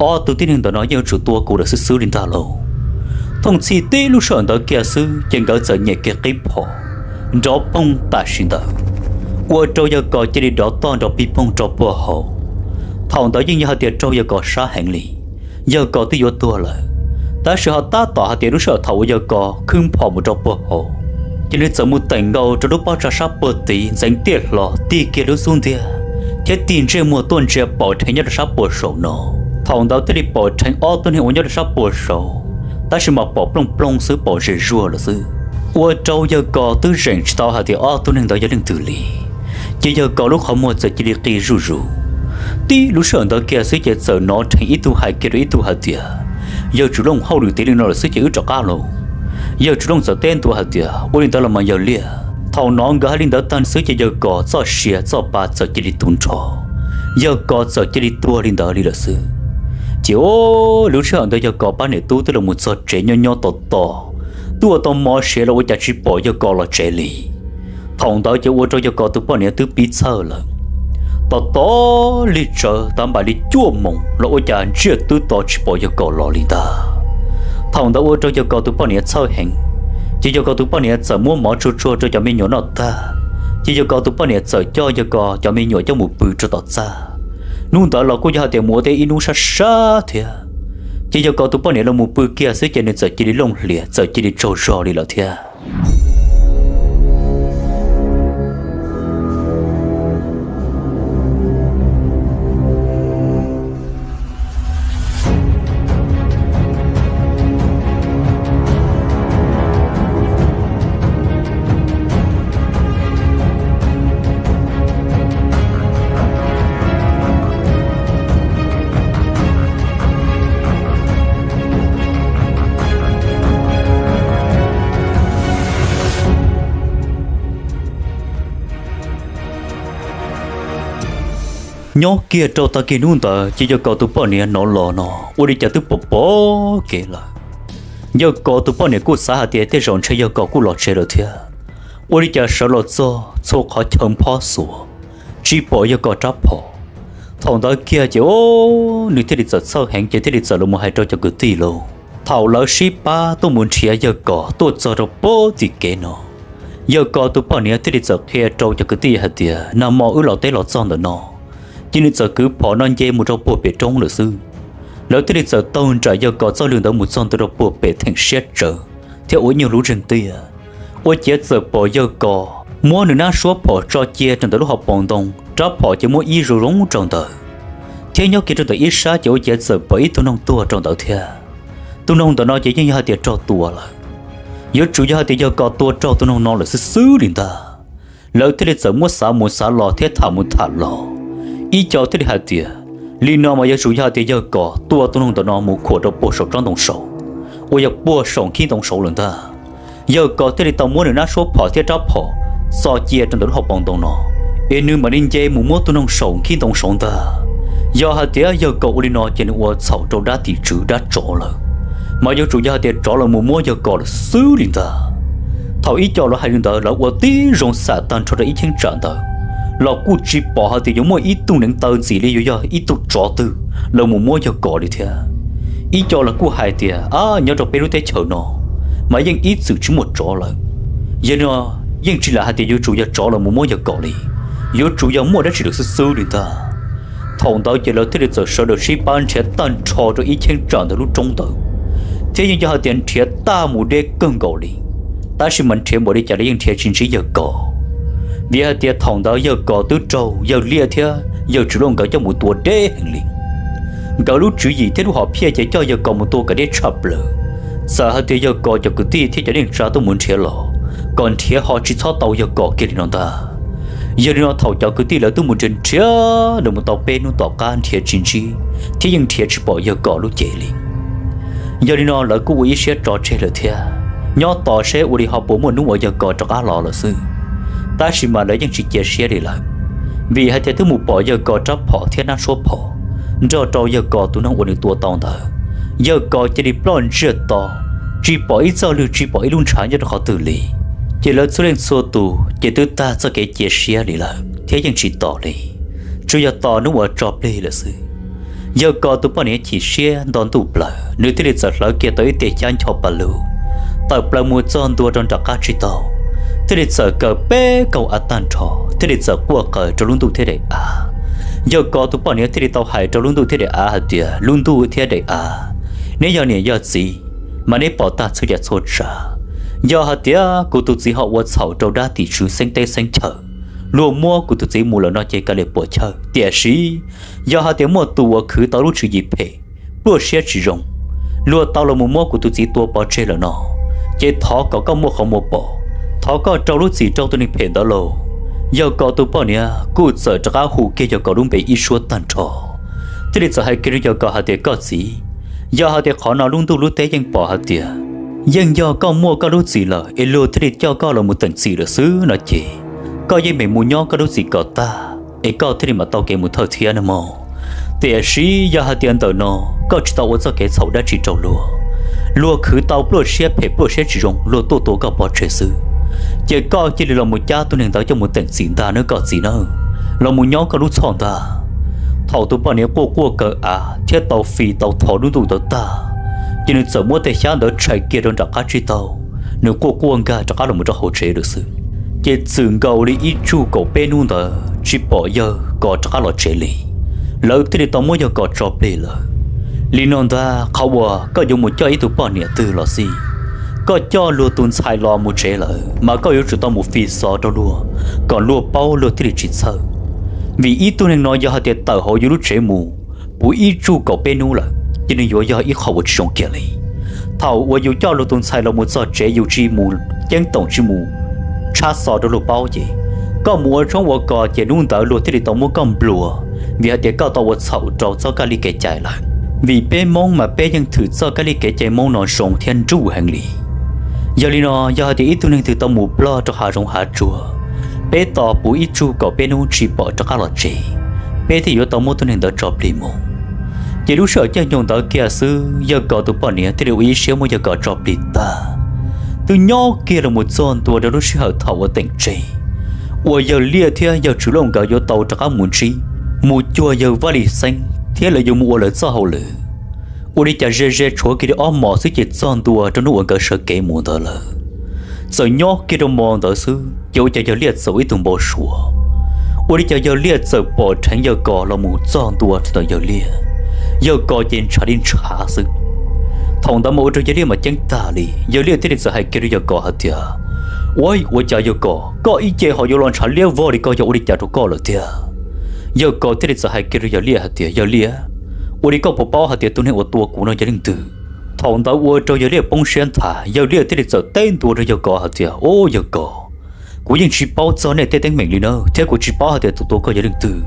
ob tug tib neeg ntawm no yeej yuav tsum tua kuv lawm xwb xwb li ntag lauj. Thooj txhij tib lub sij hawm ntawd kiag xwb ces nkawd txawm nyem kiag qib phom nrov poog tam sim ntawd, ua rau Yawg Kos cia li dov toj nrov pig poog rau puag hauv. Thaum ntawd yeej yog hais tias raug Yawg Kos sab heev li. Yawg Kos twb yuav tuag lawm, tab sis ho tab tom hais tias lub sij hawm thaum uas Yawg Kos khwb phom mus rau puag hauv, ces nws txawm mus teem nkaus rau lub pob tsav sab puag tid ntxeev tiaj hlo tig kiag lub xub ntiag thiab tig ntsej muag tuaj ntsia pom dheev nyob rau sab puag saud no. Thaum ntawd thiaj li pom dheev ob tug neeg uas nyob rau sab puag saud, tab sis mas pom plooj plooj xwb, pom zem zuag lawm xwb. Ua rau Yawg Kos twb zeem tsis tau hais tias ob tug neeg ntawd yog leej twg li, ces Yawg Kos lub qhov muag txawm cia li qi zuj zus. Tib lub sij hawm ntawd kiag xwb ces txawm hnov dheev ib tug hais kiag rau ib tug hais tias, Yawg Tswv Looj, hauj lwm tiav li no lawm xwb ces wb rov qab lauj. Yawg Tswv Looj txawm teb ntua hais tias, ua li ntawd los mas Yawg Liaj. Thaum no nkawd hais li ntawd tag xwb ces Yawg Kos txoj sia txoj pa txawm cia li tu nrho, Yawg Kos txawm cia li tuag li ntawd li lawm xwb. Ces ua lub sij hawm ntawd Yawg Kos pab niam tub twb los mus txog tsev nyob nyob tos tos, twb ua tau mov siav los ua cas tsis pom Yawg Kos los tsev li. Thaum ntawd ces ua rau Yawg Kos tus poj niam twb pib txhawj lawm. Tos tos lig tsawv tav npaum li cuaj moos los ua cas ntsiaj twb to tsis pom Yawg Kos los li ntag. Thaum ntawd ua rau Yawg Kos tus poj niam txhawj heev, ces Yawg Kos tus poj niam txawm muab mov tsuag tsuag rau cov me nyuam noj tag, ces Yawg Kos tus poj niam txawm coj Yawg Kos cov me nyuam coj mus pw rau tom txaj. Hnub ntawd los kuj yog hais tias mus ua teb ib hnub sab sab thiab, ces Yawg Kos tus poj niam los mus pw kiag xwb ces nws txawm cia li looj hlias, txawm cia li tsaug zog li lawm thiab. Nyob kiag rau tag kis hnub ntawd ces Yawg Kos tus poj niam hnov los no, ua li cas twb pom pom kev lawm. Yawg Kos tus poj niam kuj xav hais tias tej zaum ntshe Yawg Kos kuj los tsev lawm thiab, ua li cas sawv los txog txhua qhov chaw nphob xuas, tsis pom Yawg Kos rab phom. Thaum ntawd kiag ces nws thiaj li txawm txhawj heev ces thiaj li txawm los mus hais rau cov kwv tij lauj. Thaum lawv sib pab tuaj mus nrhiav Yawg Kos tuaj txog rau puag tim kev no, Yawg Kos tus poj niam thiaj li txawm qhia rau cov kwv tij hais tias nag hmo wb los teb los txog ntawm no, ces nws txawm kwv phom no nce mus rau puag pem roob lawm xwb. Lawv thiaj li txawm taug nraim yawg Kos txoj lw ntawd mus txog ntua rau puag pem theem siab tsawv thiab ua ib nyuag lub zeeg tiaj. Ua ciav txawm pom yawg Kos muab nws nab suab phom tso cia rau ntawm lub hauv paus ntoo, rab phom ces muab ib zoo zoo rau ntawd, thiab nyob kiag rau ntawm ib sab ces ua ciav txawm pom ib tug noog tuag rau ntawd thiab. Tus noog ntawm no ces yeej yog hais tias raug tua lawm. Yuav tsum yog hais tias yawg Kos tua raug tus noog no lawm xwb xwb li ntag. Lawv thiaj li txawm muab xav mus xav los thiab tham mus tham los, ib co thiaj li hais tias li no mas yuav tsum yog hais tias yawg Kos tua tus noog ntawm no mus khuam rau puag saum tsob ntoo saud, uas yog puag saum nkhib ntoo saud lawm ntag. Yawg Kos thiaj li tau muab nws nab suab phom thiab rab phom txo cia rau ntawm lub hauv paus ntoo no, es nws mam li nce mus muab tus noog saum nkhib ntoo saud ntag. Yog hais tias yawg Kos ua li no ces nws ua txhaum rau dab tim tswv dab tsov lawm, mas yuav tsum yog hais tias tsov los mus muab yawg Kos lawm xwb li ntag. Thaum ib co lawv hais li ntawd lawv ua tib zoo xam tag nrho rau ib cheeb tsam ntawd, los kuj tsis pom hais tias yuav muaj ib tug neev taw ntxim li yuav yog ib tug tsov twg los mus muab yawg Kos li thiab. Ib co lawv kuj hais tias a nyob rau peb lub teb chaws no mas yeej ib txwm tsis muaj tsov lawm. Yog li no yeej tsis lam hais tias yuav tsum yog tsov los mus muab yawg Kos li, yuav tsum yog muaj dab tsi lawm xwb xwb li ntag. Thaum ntawd ces lawv thiaj li txawm sawv daws sib pab nrhiav tag nrho rau ib cheeb tsam ntawm lub roob ntawd, thiab yeej yog hais tias nrhiav tag mus deb kawg nkaus li. Tab sis mas nrhiav npaum li cas los yeej nrhiav tsis ntsib yawg Kos, vim hais tias thaum ntawd yawg Kos twb raug yawg Liaj thiab yawg Tswv Lauj nkawd coj mus tua deb heev li. Nkawd lub tswv yim thiab lub hom phiaj ces coj yawg Kos mus tua kom deb tshaj plaws. Txawm hais tias yawg Kos cov kwv tij thiab cov neej tsa tuaj mus nrhiav los kom nrhiav ho tsis txhob tau yawg Kos kiag li no ntag. Yog li no thaum cov kwv tij lawv twb mus nrhiav nrhiav los mus tau peb hnub tom qab nrhiav tsis ntsib thiab yeej nrhiav tsis pom yawg Kos lub cev li. Yog li no lawv kuj ua ib siab tso tseg lawm thiab, nyob tos seb ua li ho puas muaj hnub uas yawg Kos rov qab los lawm xwb. Tab sis mas lawv yeej tsis cia siab li lawm, vim hais tias twb mus pom yawg Kos rab phom thiab nab suab phom nrog rau yawg Kos tus noog uas nws tua tau ntawd. Yawg Kos cia li ploj ntsiag to, tsis pom ib txoj lw tsis pom ib lub ntshav nyob rau qhov twg li. Ces lawv txhua leej txhua tus ces twb tag txoj kev cia siab li lawm thiab yeej tsis tos li, tsuas yog tos hnub uas tso plig lawm xwb. Yawg Kos tus poj niam chim siab nto ntuj plaws, nws thiaj li txawm hlawv kiag tau ib tes xyab ncho pa lug, tawm plaws mus txog ntua rau nram qab tsib taug, thiaj li txawm kaw peb kaug av tag nrho, thiaj li txawm quaj qw rau lub ntuj thiab daim av. Yawg Kos tus poj niam thiaj li tau hais rau lub ntuj thiab daim av hais tias, lub ntuj thiab daim av, neb yog niam yog txiv, mas neb pom tag txhua yam txhua tsav. Yog hais tias kuv tus txiv ho ua txhaum rau dab tim tswv xeeb teb xeeb chaw, luag muab kuv tus txiv mus lawm no ces kav liam puam chawj. Tiam sis yog hais tias muaj tus uas khwv tau lub tswv yim phem, pluaj siab tsis zoo, luag tau los mus muab kuv tus txiv tua pov tseg lawm no, ces thov kom koj muaj qhov muag pom, thov koj rau lub txim rau tus neeg phem ntawd lauj. Yawg Kos tus poj niam kuj txawm rov qab hu kiag yawg Kos lub npe ib suab tag nrho, thiaj li txawm hais kiag rau yawg Kos hais tias, koj txiv, yog hais tias qhov no lub ntuj lub teb yeej pom hais tias yeej yog koj muaj koj lub txim lawm es luag thiaj li coj koj los mus teem txim lawm xwb no ces, koj yeej meem mus nyob koj lub txim kom tag es koj thiaj li mam tau kev mus thawj thiab nawb mog. Tiam sis yog hais tias ntawm no koj tsis tau ua txoj kev txhaum dab tsi rau luag, luag khwv tau pluaj siab phem pluaj siab tsis zoo luag tuaj tua koj pov tseg xwb, ces koj cia li los mus cab tus neeg ntawd coj mus teem txim ntag nawb koj txiv nawb, los mus nyob koj lub txhoj ntag. Thaum tus poj niam quaj quaj kaw av thiab tau fi tau thov lub ntuj ntawd tag, ces nws txawm muab tej xyab ntawd tshais kiag rau nram qab tsib taug, nws quaj quaj nkag rov qab los mus rau hauv tsev lawm xwb. Ces txwm nkaus li ib tsug kaum peb hnub ntawd tsis pom yawg Kos rov qab los tsev li, lawv thiaj li tau muab yawg Kos tso plig lawm. Li no ntag, qhov uas koj yuav mus coj ib tug poj niam twg los xij, koj coj luag tus ntxhais los mus tsev lawm mas koj yuav tsum tau mus fi xov rau luag kom luag paub luag thiaj li tsis txhawj. Vim ib tug neeg no yog hais tias tawm hauv yus lub tsev mus puv ib tsug kaum peb hnub lawm ces nws yuav yog ib qho uas tsis zoo kiag li. Thaum uas yus coj luag tus ntxhais los mus txog tsev yus tsis mus ceeb toom tsis mus tshab xov rau luag paub ces koj mus ua tshoob ua kos ces hnub ntawd luag thiaj li tau muab koj nplua, vim hais tias koj tau ua txhaum rau txoj kab li kev cai lawm. Vim peb Hmoob mas peb yeej thwm txoj kab li kev cai Hmoob no zoo thiab nruj heev li. Yog li no yog hais tias ib tug neeg twg tau mus ploj rau hav zoov hav tsuag, peb tos puv ib tsug kaum peb hnub tsis pom rov qab los tsev, peb thiaj yuav tau muab tus neeg ntawd tso plig mus. Ces lub sij hawm caij nyoog ntawd kiag xwb yawg Kos tus poj niam thiaj li ua ib siab muab yawg Kos tso plig tag. Twb nyob kiag los mus txog ntua rau lub sij hawm thaum uas teem tseg uas yawg Liaj thiab yawg Tswv Lauj nkawd yuav tau rov qab mus ntsib, mus cuag yawg Vaj Lis Xeeb thiab lawv yuav mus ua lawv txoj hauj lwm. Ua li cas ze ze tshuav kiag li ob hmos xwb ces txog ntua rau hnub uas nkawd sawv kev mus ntawd lawm. Txawm nyob kiag rau hmo ntawd xwb ces ua cas Yawg Liaj txawm ua ib tug npau suav. Ua li cas Yawg Liaj txawm pom dheev Yawg Kos los mus txog ntua rau ntawm Yawg Liaj. Yawg Kos ces ntshav li ntshav xwb. Thaum ntawd mas ua rau Yawg Liaj mas ceeb tag li, Yawg Liaj thiaj li txawm hais kiag rau Yawg Kos hais tias, Ua, ua cas Yawg Kos, koj ib ce ho yuav los ntshav liab vog li, koj yog ua li cas rau koj lawm tiag? Yawg Kos thiaj li txawm hais kiag rau Yawg Liaj hais tias, Yawg Liaj, ua li koj puas paub hais tias tus neeg uas tua kuv no yog leej twg? Thaum ntawd ua rau Yawg Liaj poob siab nthav, Yawg Liaj thiaj li txawm teb ntua rau Yawg Kos hais tias, Au, Yawg Kos, kuv yeej tsis paub txog nej tej teeb meem li na, thiab kuv tsis paub hais tias tus tua koj yog leej twg.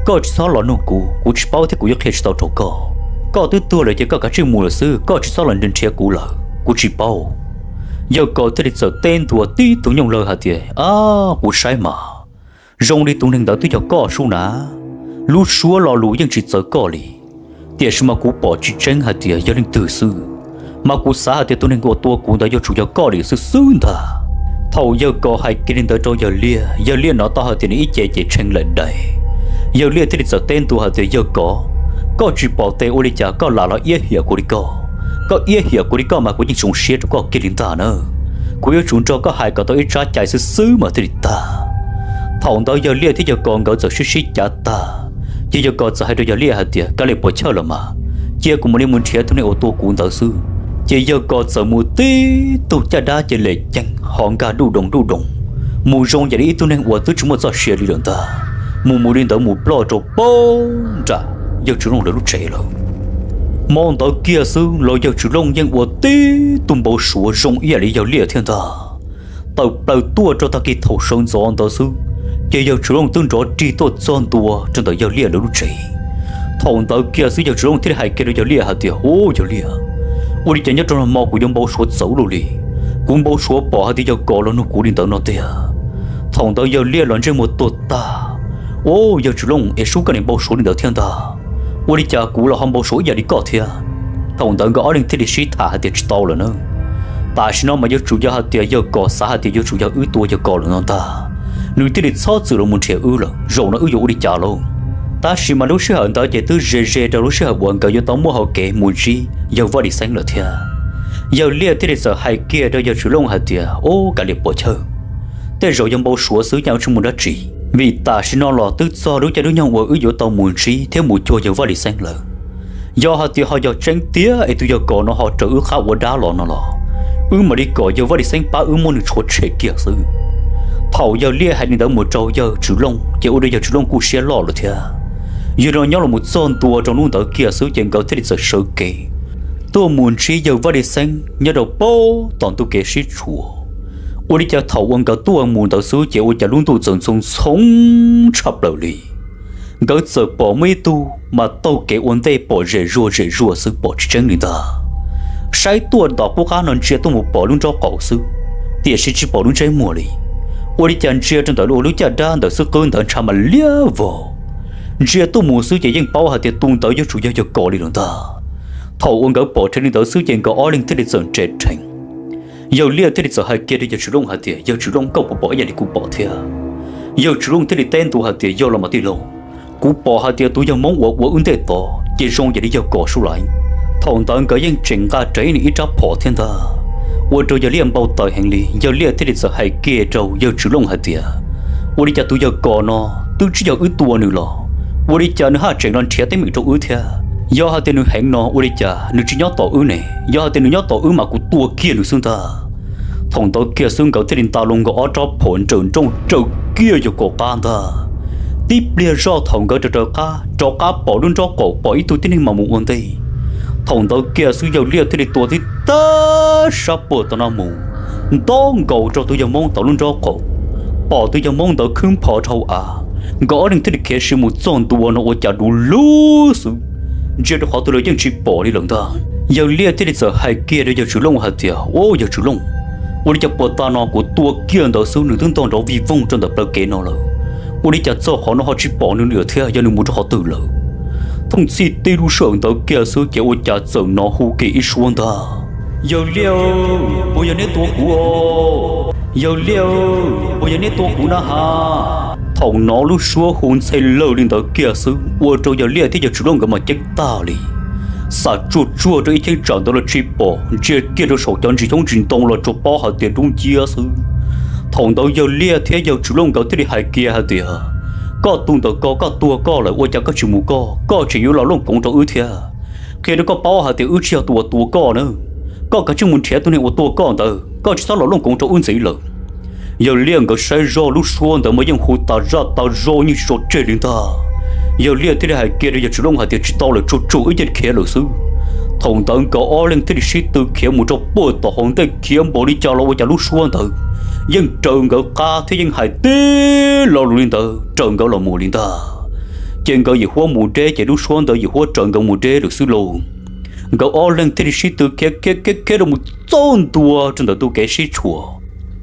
Koj tsis txhob los nug kuv, kuv tsis paub thiab kuv yuav qhia tsis tau rau koj. Koj twb tuag lawm ces koj kav tsij mus lawm xwb, koj tsis txhob los nrhiav kuv lawm, kuv tsis paub. Yawg Kos thiaj li txawm teb ntua tib tug nyooj lawg hais tias, Ab, kuv saib mas zoo li tus neeg ntawd twb yog koj sub na. Lub suab lo lus yeej tsis txawv koj li, tiam sis mas kuv pom tsis tseeb hais tias yog leej twg xwb, mas kuv xav hais tias tus neeg uas tua kuv ntawd yuav tsum yog koj li xwb xwb ntag. Thaum Yawg Kos hais kiag li ntawd rau Yawg Liaj, Yawg Liaj hnov tau hais tias nws ib ce ces tshee laim dais. Yawg Liaj thiaj li txawm teb ntua hais tias, Yawg Kos, koj tsis pom tes ua li cas koj lam los iab hiam kuv li koj? Koj iab hiam kuv li koj mas kuv yeej zoo siab rau koj kiag li ntag na. Kuv yuav tsum nrog koj hais kom tau ib tsab cai xwb xwb mas thiaj li tag. Thaum ntawd Yawg Liaj thiab Yawg Kos nkawd txawm sib sib cav tag, ces Yawg Kos txawm hais rau Yawg Liaj hais tias, Kav liam puas chawj los mas, cia kuv mam li mus nrhiav tus neeg uas tua kuv ntawd xwb. Ces Yawg Kos txawm mus tib tug caj dab ces lem ceev ho nkag duj doos duj doos, mus zoo yam li ib tug neeg uas twb tsis muaj txoj sia li lawm ntag, mus mus li ntawd mus ploj rau pem nram Yawg Tswv Looj lawv lub tsev lawm. Hmo ntawd kiag xwb los Yawg Tswv Looj yeej ua tib tug npau suav zoo ib yam li Yawg Liaj thiab ntag. Tawm plaws tuaj rau tag kis thaum sawv ntxov ntawd xwb, ces Yawg Tswv Looj twb nrov rig tuaj txog ntua rau ntawm Yawg Liaj lawv lub tsev. Thaum ntawd kiag xwb Yawg Tswv Looj thiaj li hais kiag rau Yawg Liaj hais tias, Au, Yawg Liaj, ua li cas nyob rau hmo kuv yuav npau suav txawv luaj li? Kuv npau suav pom hais tias Yawg Kos los nug kuv li ntawd no tiag. Thaum ntawd Yawg Liaj los ntsej muag tuag tag. Au, Yawg Tswv Looj, es sub koj niam npau suav li ntawd thiab ntag. Ua li cas kuv los ho npau suav ib yam li koj thiab? Thaum ntawd nkawd ob leeg thiaj li sib tham hais tias, Tsis tau lawm na. Tam sim no mas yuav tsum yog hais tias Yawg Kos xav hais tias yuav tsum yog wb tua Yawg Kos lawm no ntag, nws thiaj li txhob txwm los mus nrhiav wb lawm. Zaum no wb yuav ua li cas lauj? Tab sis mas lub sij hawm ntawd ces twb ze ze rau lub sij hawm uas nkawd yuav tau muaj hauv kev mus ntsib Yawg Vaj Lis Xeeb lawm thiab. Yawg Liaj thiaj li txawm hais kiag rau Yawg Tswv Looj hais tias, Au, kav liam puas chawj, tej zaum yog npau suav xwb, yeej ua tsis muaj dab tsi, vim tam sim no los twb txog lub caij lub nyoog uas wb yuav tau mus ntsib thiab mus cuag Yawg Vaj Lis Xeeb lawm. Yog hais tias ho yog tseeb tiag es tus Yawg Kos no ho raws wb qab ua dab los no los, wb mam li kom Yawg Vaj Lis Xeeb pab wb muab nws tshuav tshem kiag xwb. Thaum Yawg Liaj hais li ntawd mus rau Yawg Tswv Looj ces ua rau Yawg Tswv Looj kuj siab loj lawm thiab. Yog li no nyob los mus txog ntua rau hnub ntawd kiag xwb ces nkawd thiaj li txawm sawv kev tuaj mus ntsib Yawg Vaj Lis Xeeb nyob rau pem tom ntug kev sib tshuam. Ua li cas thaum uas nkawd tuaj mus ntawd xwb ces ua cas lub ntuj txawm ntxhov ntxhov tshaj plaws li. Nkawd txawm pom muaj ib tug mas taug kev ua ntej pom zem zuag zem zuag xwb, pom tsis tseeb li ntag. Saib tuaj tom qub qab no ntsia tuaj mus pom lub nrob qaum xwb, tiam sis tsis pom lub ntsej muag li. Ua li cas ntsia rau ntawm lub caj dab ntawm xwb qwb ntawd ntshav mas liab vog. Ntsia tuaj mus xwb ces yeej paub hais tias tus ntawd yuav tsum yog Yawg Kos li lawm ntag. Thaum uas nkawd pom dheev li ntawd xwb ces nkawd ob leeg thiaj li txawm nres rheev. Yawg Liaj thiaj li txawm hais kiag rau Yawg Tswv Looj hais tias, Yawg Tswv Looj, koj puas pom ib yam li kuv pom thiab? Yawg Tswv Looj thiaj li teb ntua hais tias, Yog los mas tij laug, kuv pom hais tias tus yawg Hmoob uas ua wb ntej tod ces zoo yam li Yawg Kos sub laiv. Thaum ntawd nkawd yeej tseem nqa rawv nws ib rab phom thiab ntag, ua rau Yawg Liaj npau taws heev li. Yawg Liaj thiaj li txawm hais kiag rau Yawg Tswv Looj hais tias, Ua li cas tus Yawg Kos no twb tsis yog wb tua nws los ua li cas nws haj tseem los nrhiav teeb meem rau wb thiab? Yog hais tias nws heev no ua li cas nws tsis nyob tom wb ne? Yog hais tias nws nyob tom wb mas kuv tua kiag nws xwb ntag. Thaum ntawd kiag xwb nkawd thiaj li nta loo nkawd ob rab phom nrawm nrooj raws kiag Yawg Kos qab ntag. Tib pliag zoj thaum nkawd raws raws qab rov qab pom lub nrob qaum pom ib tug tib neeg mas mus ua ntej. Thaum ntawd kiag xwb Yawg Liaj thiaj li tua tib tag sab puag tom no mus, ntaub nkaus rau tus yawg Hmoob tom lub nrob qaum. Pom tus yawg Hmoob ntawd khwb nphos rau hauv av, nkawd ob leeg thiaj li khiav sim mus txog ntua no ua cas du lug xwb, ntsia rau qhov twg los yeej tsis pom li lawm ntag. Yawg Liaj thiaj li txawm hais kiag rau Yawg Tswv Looj hais tias, Au, Yawg Tswv Looj, ua li cas puag ta no kuv tua kiag ntawd xwb nws twb ntog nrov vij voog rau ntawm plawv kev no lawm, ua li cas txog qhov no ho tsis pom nws li lawm thiab? Yog nws mus rau qhov twg lawm? Thooj txhij tib lub sij hawm ntawd kiag xwb ces ua cas txawm hnov hu kiag ib suab ntag, Yawg Liaj, puas yog neb tua kuv os? Yawg Liaj, puas yog neb tua kuv na ha? Thaum hnov lub suab hu ntxhe lawg li ntawd kiag xwb ua rau Yawg Liaj thiab Yawg Tswv Looj nkawd mas ceeb tag li. Xam tsuag tsuag rau ib cheeb tsam ntawd los tsis pom, ntsia kiag rau saum cov ntsis xyoob ntsis ntoo los tsuas paub hais tias dub nciab xwb. Thaum ntawd yawg Liaj thiab yawg Tswv Looj nkawd thiaj li hais kiag hais tias, koj tus ntawm ko koj tuag koj lawm ua cas koj tsis mus koj, koj tseem yuav los looj koov rau wb thiab? Qhia rau koj paub hais tias wb tsis yog tus uas tua koj na. Koj kav tsij mus nrhiav tus neeg uas tua koj ntawd, koj tsis txhob los looj koov rau wb ntxiv lawm. Yawg Liaj nkawd saib zoj lub suab ntawd mas yeej hu tas zaj tas zog yeej tso tseg li ntag. Yawg Liaj thiaj li hais kiag rau yawg Tswv Looj hais tias tsis tau lawm, tsuag tsuag wb cia li khiav lawm xwb. Thaum ntawd nkawd ob leeg thiaj li sib tw khiav mus rau puag tom hauv ntej, khiav npaum li cas los ua cas lub suab ntawd yeej raws nkawd qab thiab yeej hais tib lo lus li ntawd raws nkawd los mus li ntag. Ces nkawd yim huab mus deb ces lub suab ntawd yim huab raws nkawd mus deb lawm xwb lauj. Nkawd ob leeg thiaj li sib tw khiav khiav khiav khiav rau mus txog ntua rau ntawm tus kev sib tshuam.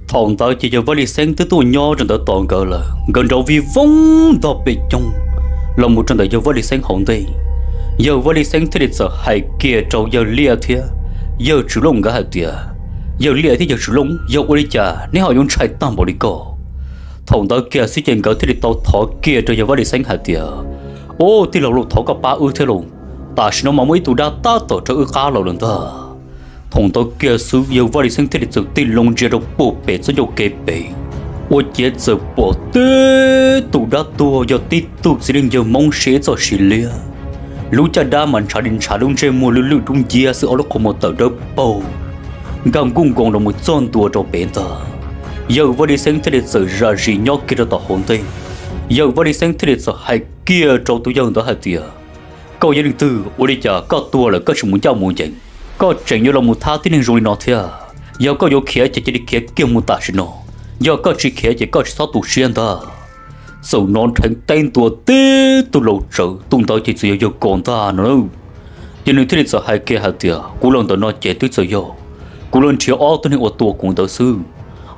Thaum ntawd ces yawg Vaj Lis Xeeb twb tuaj nyob rau ntawd tos nkawd lawm, nkawd nrov vij voog ntog pem coog los mus rau ntawm yawg Vaj Lis Xeeb hauv ntej. Yawg Vaj Lis Xeeb thiaj li txawm hais kiag rau yawg Liaj thiab yawg Tswv Looj nkawd hais tias, yawg Liaj thiab yawg Tswv Looj, yog ua li cas neb ho yuav ntshai tag npaum li ko? Thaum ntawd kiag xwb ces nkawd thiaj li tau thov kiag rau yawg Vaj Lis Xeeb hais tias, ub, tij laug lauj, thov koj pab wb thiab lauj, tam sim no mas muaj ib tug dab tab tom raws wb qab los lawm ntag. Thaum ntawd kiag xwb yawg Vaj Lis Xeeb thiaj li txawm tig loo ntsia rau puag pem txoj ncauj kev pem, ua ciav txawm pom tib tug dab tuag yog tib tug txiv neej yawg Hmoob siv txoj siv liab, lub caj dab mas ntshav li ntshav, lub ntsej muag lwj lwj dub nciab xwb, ob lub qhov muag tawm dawb paug, nkag nkuj nkoos los mus txog ntua rau pem ntag. Yawg Vaj Lis Xeeb thiaj li txawm zam zis nyob kiag rau tom hauv ntej. Yawg Vaj Lis Xeeb thiaj li txawm hais kiag rau tus yawg ntawd hais tias, koj yog leej twg, ua li cas koj tuag lawm koj tsis mus ncaj mus ncees, koj tseem yuav los mus thab tib neeg zoo li no thiab? Yog koj yuav khiav ces cia li khiav kiag mus tam sim no, yog koj tsis khiav ces koj tsis txhob tu siab ntag. Txawm hnov nrheev teb ntua tib tug laus tsawv, tus ntawd ces txawm yog yawg Kos ntag no. Ces nws thiaj li txawm hais kiag hais tias, kuv los ntawm no ces twb txawm yog kuv los nrhiav ob tug neeg uas tua kuv ntawd xwb.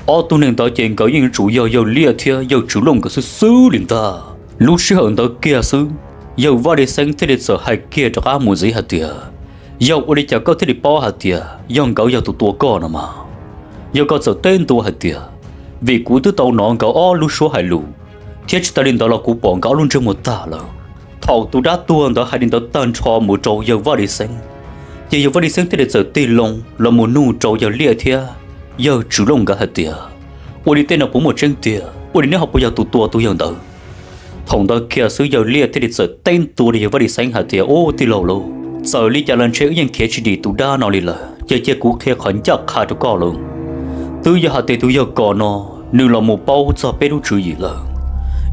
Ob tug neeg ntawd ces nkawd yeej yuav tsum yog yawg Liaj thiab yawg Tswv Looj nkawd xwb xwb li ntag. Lub sij hawm ntawd kiag xwb, yawg Vaj Lis Xeeb thiaj li txawm hais kiag rov qab mus ntxiv hais tias, yog ua li cas koj thiaj li paub hais tias yog nkawd yog tus tua koj no mas? Yog koj txawm teb ntua hais tias, vim kuv twb tau hnov nkawd ob lub suab hais lus, thiab tsis tas li ntawd los kuv pom nkawd ob lub ntsej muag tag lawm. Thaum tus dab tuag ntawd hais li ntawd tag nrho mus rau yawg Vaj Lis Xeeb, ces yawg Vaj Lis Xeeb thiaj li txawm tig loo los mus nug rau yawg Liaj thiab yawg Tswv Looj nkawd hais tias, ua li tej no puas muaj tseeb tiag? Ua li neb ho puas yog tus tua tus yawg ntawd? Thaum ntawd kiag xwb yawg Liaj thiaj li txawm teb ntua rau yawg Vaj Lis Xeeb hais tias, ub, tij laug lauj, txawm li cas los ntshe wb yeej khiav tsis dim tus dab no li lawm, ces cia kuv qhia qhov ncaj qha rau koj lauj. Twb yog hais tias tus yawg Kos no nws los mus paub txog peb lub tswv yim lawm.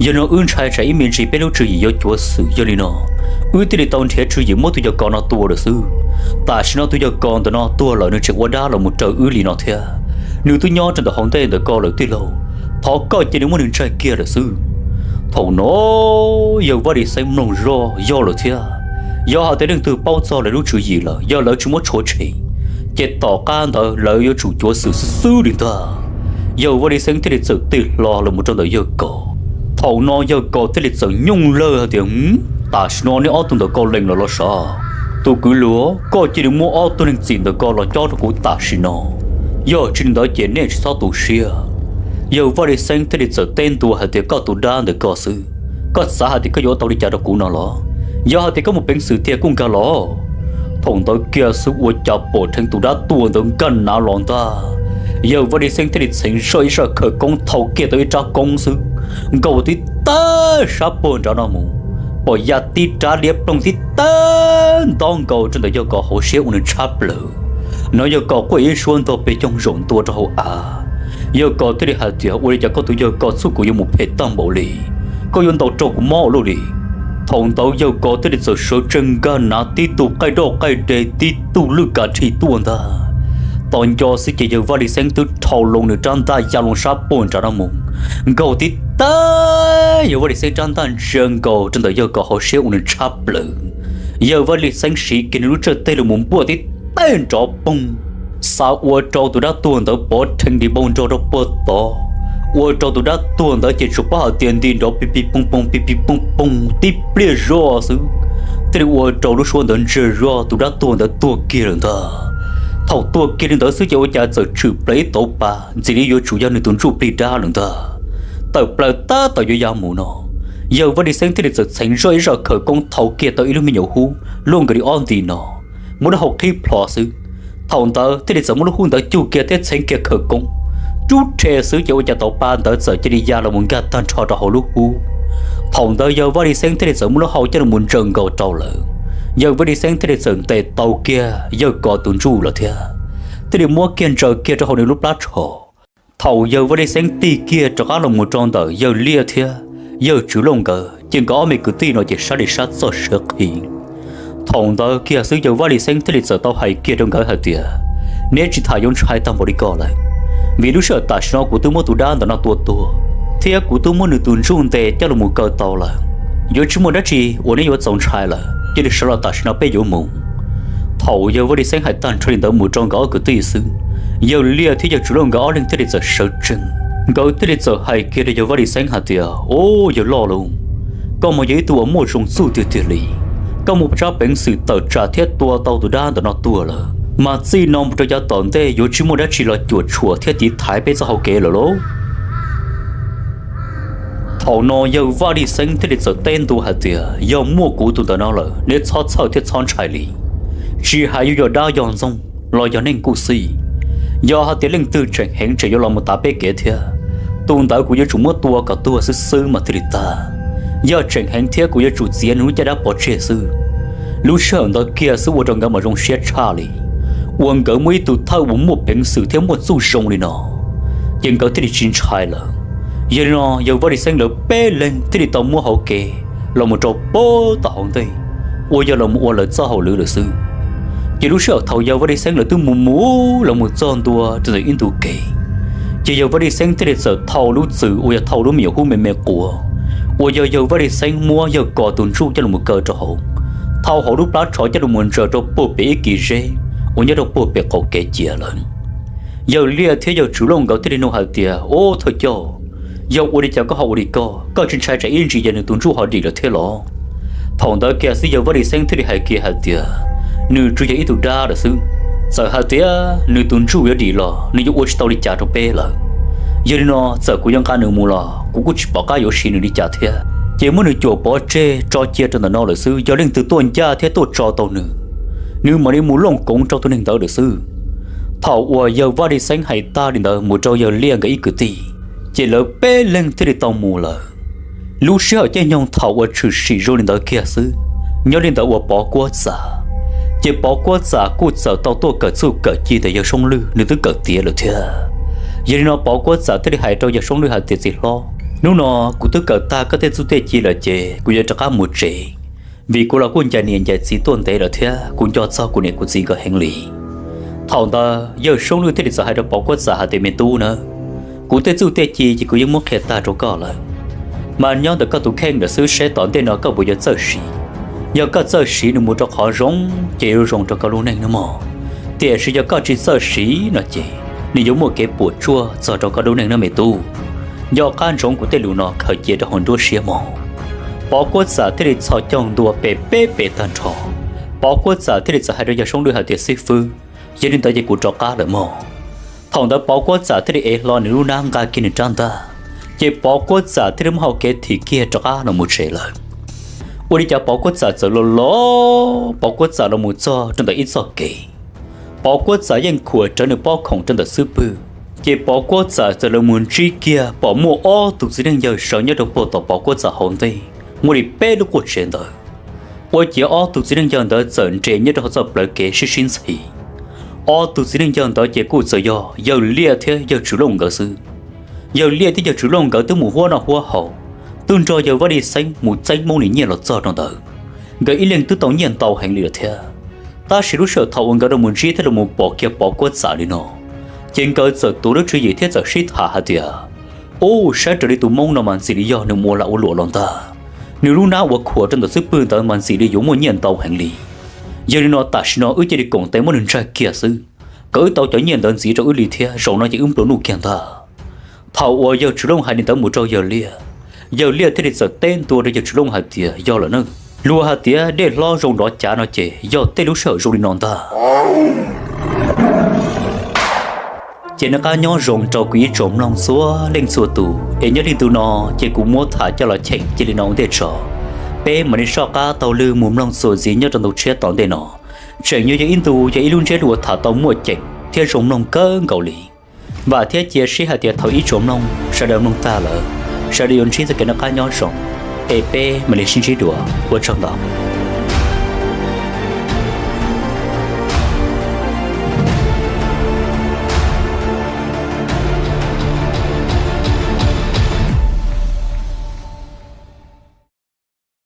Yog no wb ntshai tsam ib me ntsis peb lub tswv yim yuav cuav xwm, yog li no wb thiaj li tau nrhiav tswv yim muab tus yawg Kos no tua lawm xwb. Tam sim no tus yawg Kos ntawm no tuag lawm, nws tseem ua dab los mus raws wb li no thiab. Nws twb nyob rau ntawm hauv ntej ntawm ko lawm tij laug, thov koj cia li muab nws ntsaig kiag lawm xwb. Thaum no yawg Vaj Lis Xeeb mloog zoj yog lawm thiab, yog hais tias leej twg paub txog lawv lub tswv yim lawm, yog lawv tsis muab tshuav tshem, ces tom qab ntawd lawv yuav tsum cuav xwm xwb xwb li ntag. Yawg Vaj Lis Xeeb thiaj li txawm tig hlo los mus rau ntawm yawg Kos. Thaum no yawg Kos thiaj li txawm nyooj lawg hais tias, tam sim no neb ob tug ntawm ko lees los los sav? Tus kwv luag, koj cia li muab ob tug neeg txim ntawm ko los cob rau kuv tam sim no, yog tsis li ntawd ces nej tsis txhob tu siab. Yawg Vaj Lis Xeeb thiaj li txawm teb ntua hais tias, koj tus dab ntawm ko xwb, koj xav hais tias koj yuav ua tau li cas rau kuv no los? Yog hais tias koj mus peev xwm tiag kuj nkag los. Thaum ntawd kiag xwb ua cas pom dheev tus dab tuag ntawd nkag nav los ntag. Yawg Vaj Lis Xeeb thiaj li txheev zoj ib zaj khawv koob thau kiag tau ib rab koob xwb, nkaus tib tag sab puag nrad no mus, pom ya tib rab liab ploog tib tag nto nkaus rau ntawm yawg Kos hauv siab ua nws tshab plaws. No yawg Kos quaj ib suab ntog pes coog zaum ntua rau hauv av. Yawg Kos thiaj li hais tias, ua li cas koj tus yawg Kos txuj kuv yuav mus phem tag npaum li, koj yuav ntaus raug kuv mob ua luaj li. Thaum ntawd yawg Kos thiaj li txawm sawv tsees nkag nav tib tug qaij doj qaij de tib tug lwj kav rhi tuaj ntag. Tos nco xwb ces yawg Vaj Lis Xeeb twb rhau loo nws rab ntaj ya loo sab puag nrad no mus, nkaus tib tag yawg Vaj Lis Xeeb rab ntaj ntsia nkaus rau ntawm yawg Kos hauv siab ua nws tshab plaws. Yawg Vaj Lis Xeeb siv kiag nws lub tsawj teg los mus npuaj tib teg nrov poog, xav ua rau tus dab tuag ntawd pov rhees nti npoo nrog rau puag tod, ua rau tus dab tuag ntawd ces tsuas paub hais tias nti nrov pis pis poog poog pis pis poog poog tib pliag zoj xwb, thiaj li ua rau lub suab ntawd ntsiag zog, tus dab tuag ntawd tuag kiag lawm ntag. Thaum tuag kiag li ntawd xwb ces ua cas txawm tshwm plaws ib tauv pa ntxim li yuav tsum yog nws tus ntsuj plig dab lawm ntag, tawm plaws tab tom yuav ya mus no. Yawg Vaj Lis Xeeb thiaj li txawm txheev zoj ib zaj khawv koob thau kiag tau ib lub me nyuam hub luaj nkaus li ob nti no, muab lub hau qhib plho xwb. Thaum ntawd thiaj li txawm muab lub hub ntawd cug kiag thiab txheev kiag khawv koob rub rhe xwb ces ua cas tau pa ntawd txawm cia li ya los mus nkag tag nrho rau hauv lub hub. Thaum ntawd yawg Vaj Lis Xeeb thiaj li txawm muab lub hau coj los mus ntsaws nkaus rau lawm. Yawg Vaj Lis Xeeb thiaj li txawm ntes tau kiag yawg Kos tus ntsuj lawm thiab, thiaj li muab kiag ntsaws kiag rau hauv nws lub plab tsho. Thaum yawg Vaj Lis Xeeb tig kiag rov qab los mus rau ntawm yawg Liaj thiab yawg Tswv Lauj nkawd ces nkawd ob me kwv tij no ces sab li sab txoj siab qhi. Thaum ntawd kiag xwb yawg Vaj Lis Xeeb thiaj li txawm tau hais kiag rau nkawd hais tias, neb tsis tham yuav ntshai tag npaum li ko lawm, vim lub sij hawm tam sim no kuv twb muab tus dab ntawm no tua tuag thiab kuv twb muab nws tus ntsuj ntes coj los mus kaw tau lawm. Yuav tsis muaj dab tsi uas neb yuav txaus ntshai lawm, cia li sawv los tam sim no peb yuav mus. Thaum yawg Vaj Lis Xeeb hais tag nrho li ntawd mus rau nkawd ob kwv tij xwb, yawg Liaj thiab yawg Tswv Lauj nkawd ob leeg thiaj li txawm sawv tsees. Nkawd thiaj li txawm hais kiag rau yawg Vaj Lis Xeeb hais tias, o, yawg loj lauj, koj mas yog ib tug uas muaj zoo txuj tiag tiag li. Koj muaj tsab peev xwm tawm tsam thiab tua tau tus dab ntawm no tuag lawm, mas txij no mus rau yav tom ntej yuav tsis muaj dab tsi los cuam tshuam thiab tiv thaiv peb txoj hau kev lawm lauj. Thaum no yawg Vaj Lis Xeeb thiaj li txawm teb ntua hais tias, yog muaj kuv tus ntawm no lawm neb txhob txhawj thiab txhob ntshai li. Tsis hais yuav yog dab yog ntxoog los yog neeg kuj xij, yog hais tias leej twg tseem heev tseem yuav los mus tav peb kev thiab, tus ntawd kuv yuav tsum muab tua kom tuag xwb xwb mas thiaj li tag. Yog tseem heev thiab kuv yuav tsum txiav nws lub caj dab pov tseg xwb. Lub sij hawm ntawd kiag xwb ua rau nkawd mas zoo siab tshaj li, uas nkawd muaj ib tug thawj uas muaj peev xwm thiab muaj txuj zoo li no, ces nkawd thiaj li tsis ntshai lawm. Yog li no yawg Vaj Lis Xeeb lawv peb leeg thiaj li tau muab hauv kev los mus rau puag tom hauv ntej, uas yog los mus ua lawv txoj hauj lwm lawm xwb. Ces lub sij hawm thaum yawg Vaj Lis Xeeb lawv twb mus mus los mus txog ntua rau ntawm ib ntu kev, ces yawg Vaj Lis Xeeb thiaj li txawm thau lub txwm uas yog thau lub me nyuam hub me me quav, uas yog yawg Vaj Lis Xeeb muab yawg Kos tus ntsuj coj los mus kaw rau hauv, thau hauv lub plab tsho coj los mus ntsaws rau puag pem ib kis zeb uas nyob rau puag pem qaum kev cia lawm. Yawg Liaj thiab yawg Tswv Lauj nkawd thiaj li nug hais tias, ub, thawj coj, yog ua li cas koj ho ua li ko, koj tsis ntshai tsam ib ntsis yog nws tus ntsuj ho dim lawm thiab los? Thaum ntawd kiag xwb yawg Vaj Lis Xeeb thiaj li hais kiag hais tias, nws tsuas yog ib tug dab lawm xwb. Txawm hais tias nws tus ntsuj yuav dim los nws yuav ua tsis tau li cas rau peb lawm. Yog li no txawm kuv yuav nqa nws mus los kuv kuj tsis pom qab yuav siv nws li cas thiab. Ces muab nws cuam pov tseg tso cia rau ntawm no lawm xwb, yog leej twg tuaj ncaj thiab tuaj tso tau nws, nws mam li mus looj koov rau tus neeg ntawd lawm xwb. Thaum uas yawg Vaj Lis Xeeb hais tag li ntawd mus rau yawg Liaj nkawd ib kwv tij, ces lawv peb leeg thiaj li tau mus lawm. Lub sij hawm caij nyoog thaum uas tshwm sim zoo li ntawd kiag xwb, nyob li ntawd uas Pov Kuab Txam, ces Pov Kuab Txam kuj txawm tau tuaj kawm txuj kawm ci ntawm yawg Soob Lwj, nws twb kawm tiav lawm thiab. Yog li no Pov Kuab Txam thiaj li hais rau yawg Soob Lwj hais tias, txiv hlob, hnub no kuv twb kawm tag koj tej txuj tej ci lawm ces kuv yuav rov qab mus tsev, vim kuv los kuj ncaim niam ncaim txiv tuaj ntev lawm thiab kuv nco txog kuv niam kuv txiv nkawd heev li. Thaum ntawd yawg Soob Lwj thiaj li txawm hais rau Pov Kuab Txam hais tias, me tub na, kuv tej txuj tej ci ces kuv yeej muab qhia tag rau koj lawm, mas nyob ntawm koj tus kheej lawm xwb seb tom ntej no koj puas yuav txawj siv. Yog koj txawj siv nws mus rau qhov zoo ces yuav zoo rau koj lub neej nawb mog. Tiam sis yog koj tsis txawj siv no ces nws yuav muaj kev puas tsuaj txog rau koj lub neej nawb me tub. Nco qab ntsoov kuv tej lus no khaws cia rau hauv nruab siab mog. Pov Kuab Txam thiaj li txhos caug ntua pem peb pem tag nrho. Pov Kuab Txam thiaj li txawm hais rau yawg Soob Lwj hais tias, xib fwb, yog li ntawd ces kuv rov qab lawm mog. Thaum ntawd Pov Kuab Txam thiaj li ev hlo nws lub hnab nqa kiag nws rab ntaj, ces Pov Kuab Txam thiaj li muab hau kev thim kiag rov qab los mus tsev lawm. Ua li cas Pov Kuab Txam txawm los los, Pov Kuab Txam los mus txog rau ntawm ib txoj kev, Pov Kuab Txam yeej khuam rawv nws pob khoom rau ntawm xub pwg, ces Pov Kuab Txam txawm los mus ntsib kiag pom muaj ob tug txiv neej yawg sawv nyob rau puag tom Pov Kuab Txam hauv ntej, muaj li peb lub quaj tsev ntawd. Ua ciav ob tug txiv neej yawg ntawd txawm nres nyob rau hauv txoj plawv kev sib sib ntxhi. Ob tug txiv neej yawg ntawd ces kuj txawm yog yawg Liaj thiab yawg Tswv Looj nkawd xwb. Yawg Liaj thiab yawg Tswv Looj nkawd twb mus huab noj huab haus, twb nrog yawg Vaj Lis Xeeb mus txeeb Hmoob li nyiaj los txog rau ntawd, nkawd ib leeg twb tau nyiaj ntau heev li lawm thiab. Tab sis lub sij hawm thaum uas nkawd los mus ntsib thiab los mus pom kiag Pov Kuab Txam li no, ces nkawd txawm tuav lub tswv yim thiab txawm sib tham hais tias, ub, saib raws li tus Hmoob no mas ntxim li yog nws mus ua lag ua luam los ntag. Nws lub hnab uas khuam rau ntawm xub pwg ntawd mas ntxim li yuav muaj nyiaj ntau heev li. Yog li no tam sim no wb cia li koom tes muab nws ntsaig kiag xwb, kom wb tau cov nyiaj ntawd ntxiv rau wb li thiab, zaum no ces wb nplua nuj kiag ntag. Thaum uas yawg Tswv Looj hais li ntawd mus rau yawg Liaj, yawg Liaj thiaj li txawm teb ntua rau yawg Tswv Looj hais tias, yog lawm na, luag hais tias dej hlob zoo nrov cav no ces yog tej lub sij hawm zoo li no ntag. Ces nej qab nyob zoo rau kuv ib tsoom mloog txhua leej txhua tus, es nyob li ntu no ces kuv muab tham coj los cheem cia li no ua ntej tso. Peb mam li soj qab taug lw mus mloog txuas ntxiv nyob rau ntu tshiab tom ntej no. Tseem yuav yog ib ntu yog ib lub ntsiab lus uas tham tau muaj ceem thiab zoo mloog kawg nkaus li. Vam thiab cia siab hais tias thaum ib tsoom mloog sawv daws mloog tag lawm, sawv daws yuav ntsib txoj kev noj qab nyob zoo. Es peb mam li sib ntsib dua, ua tsaug ntau.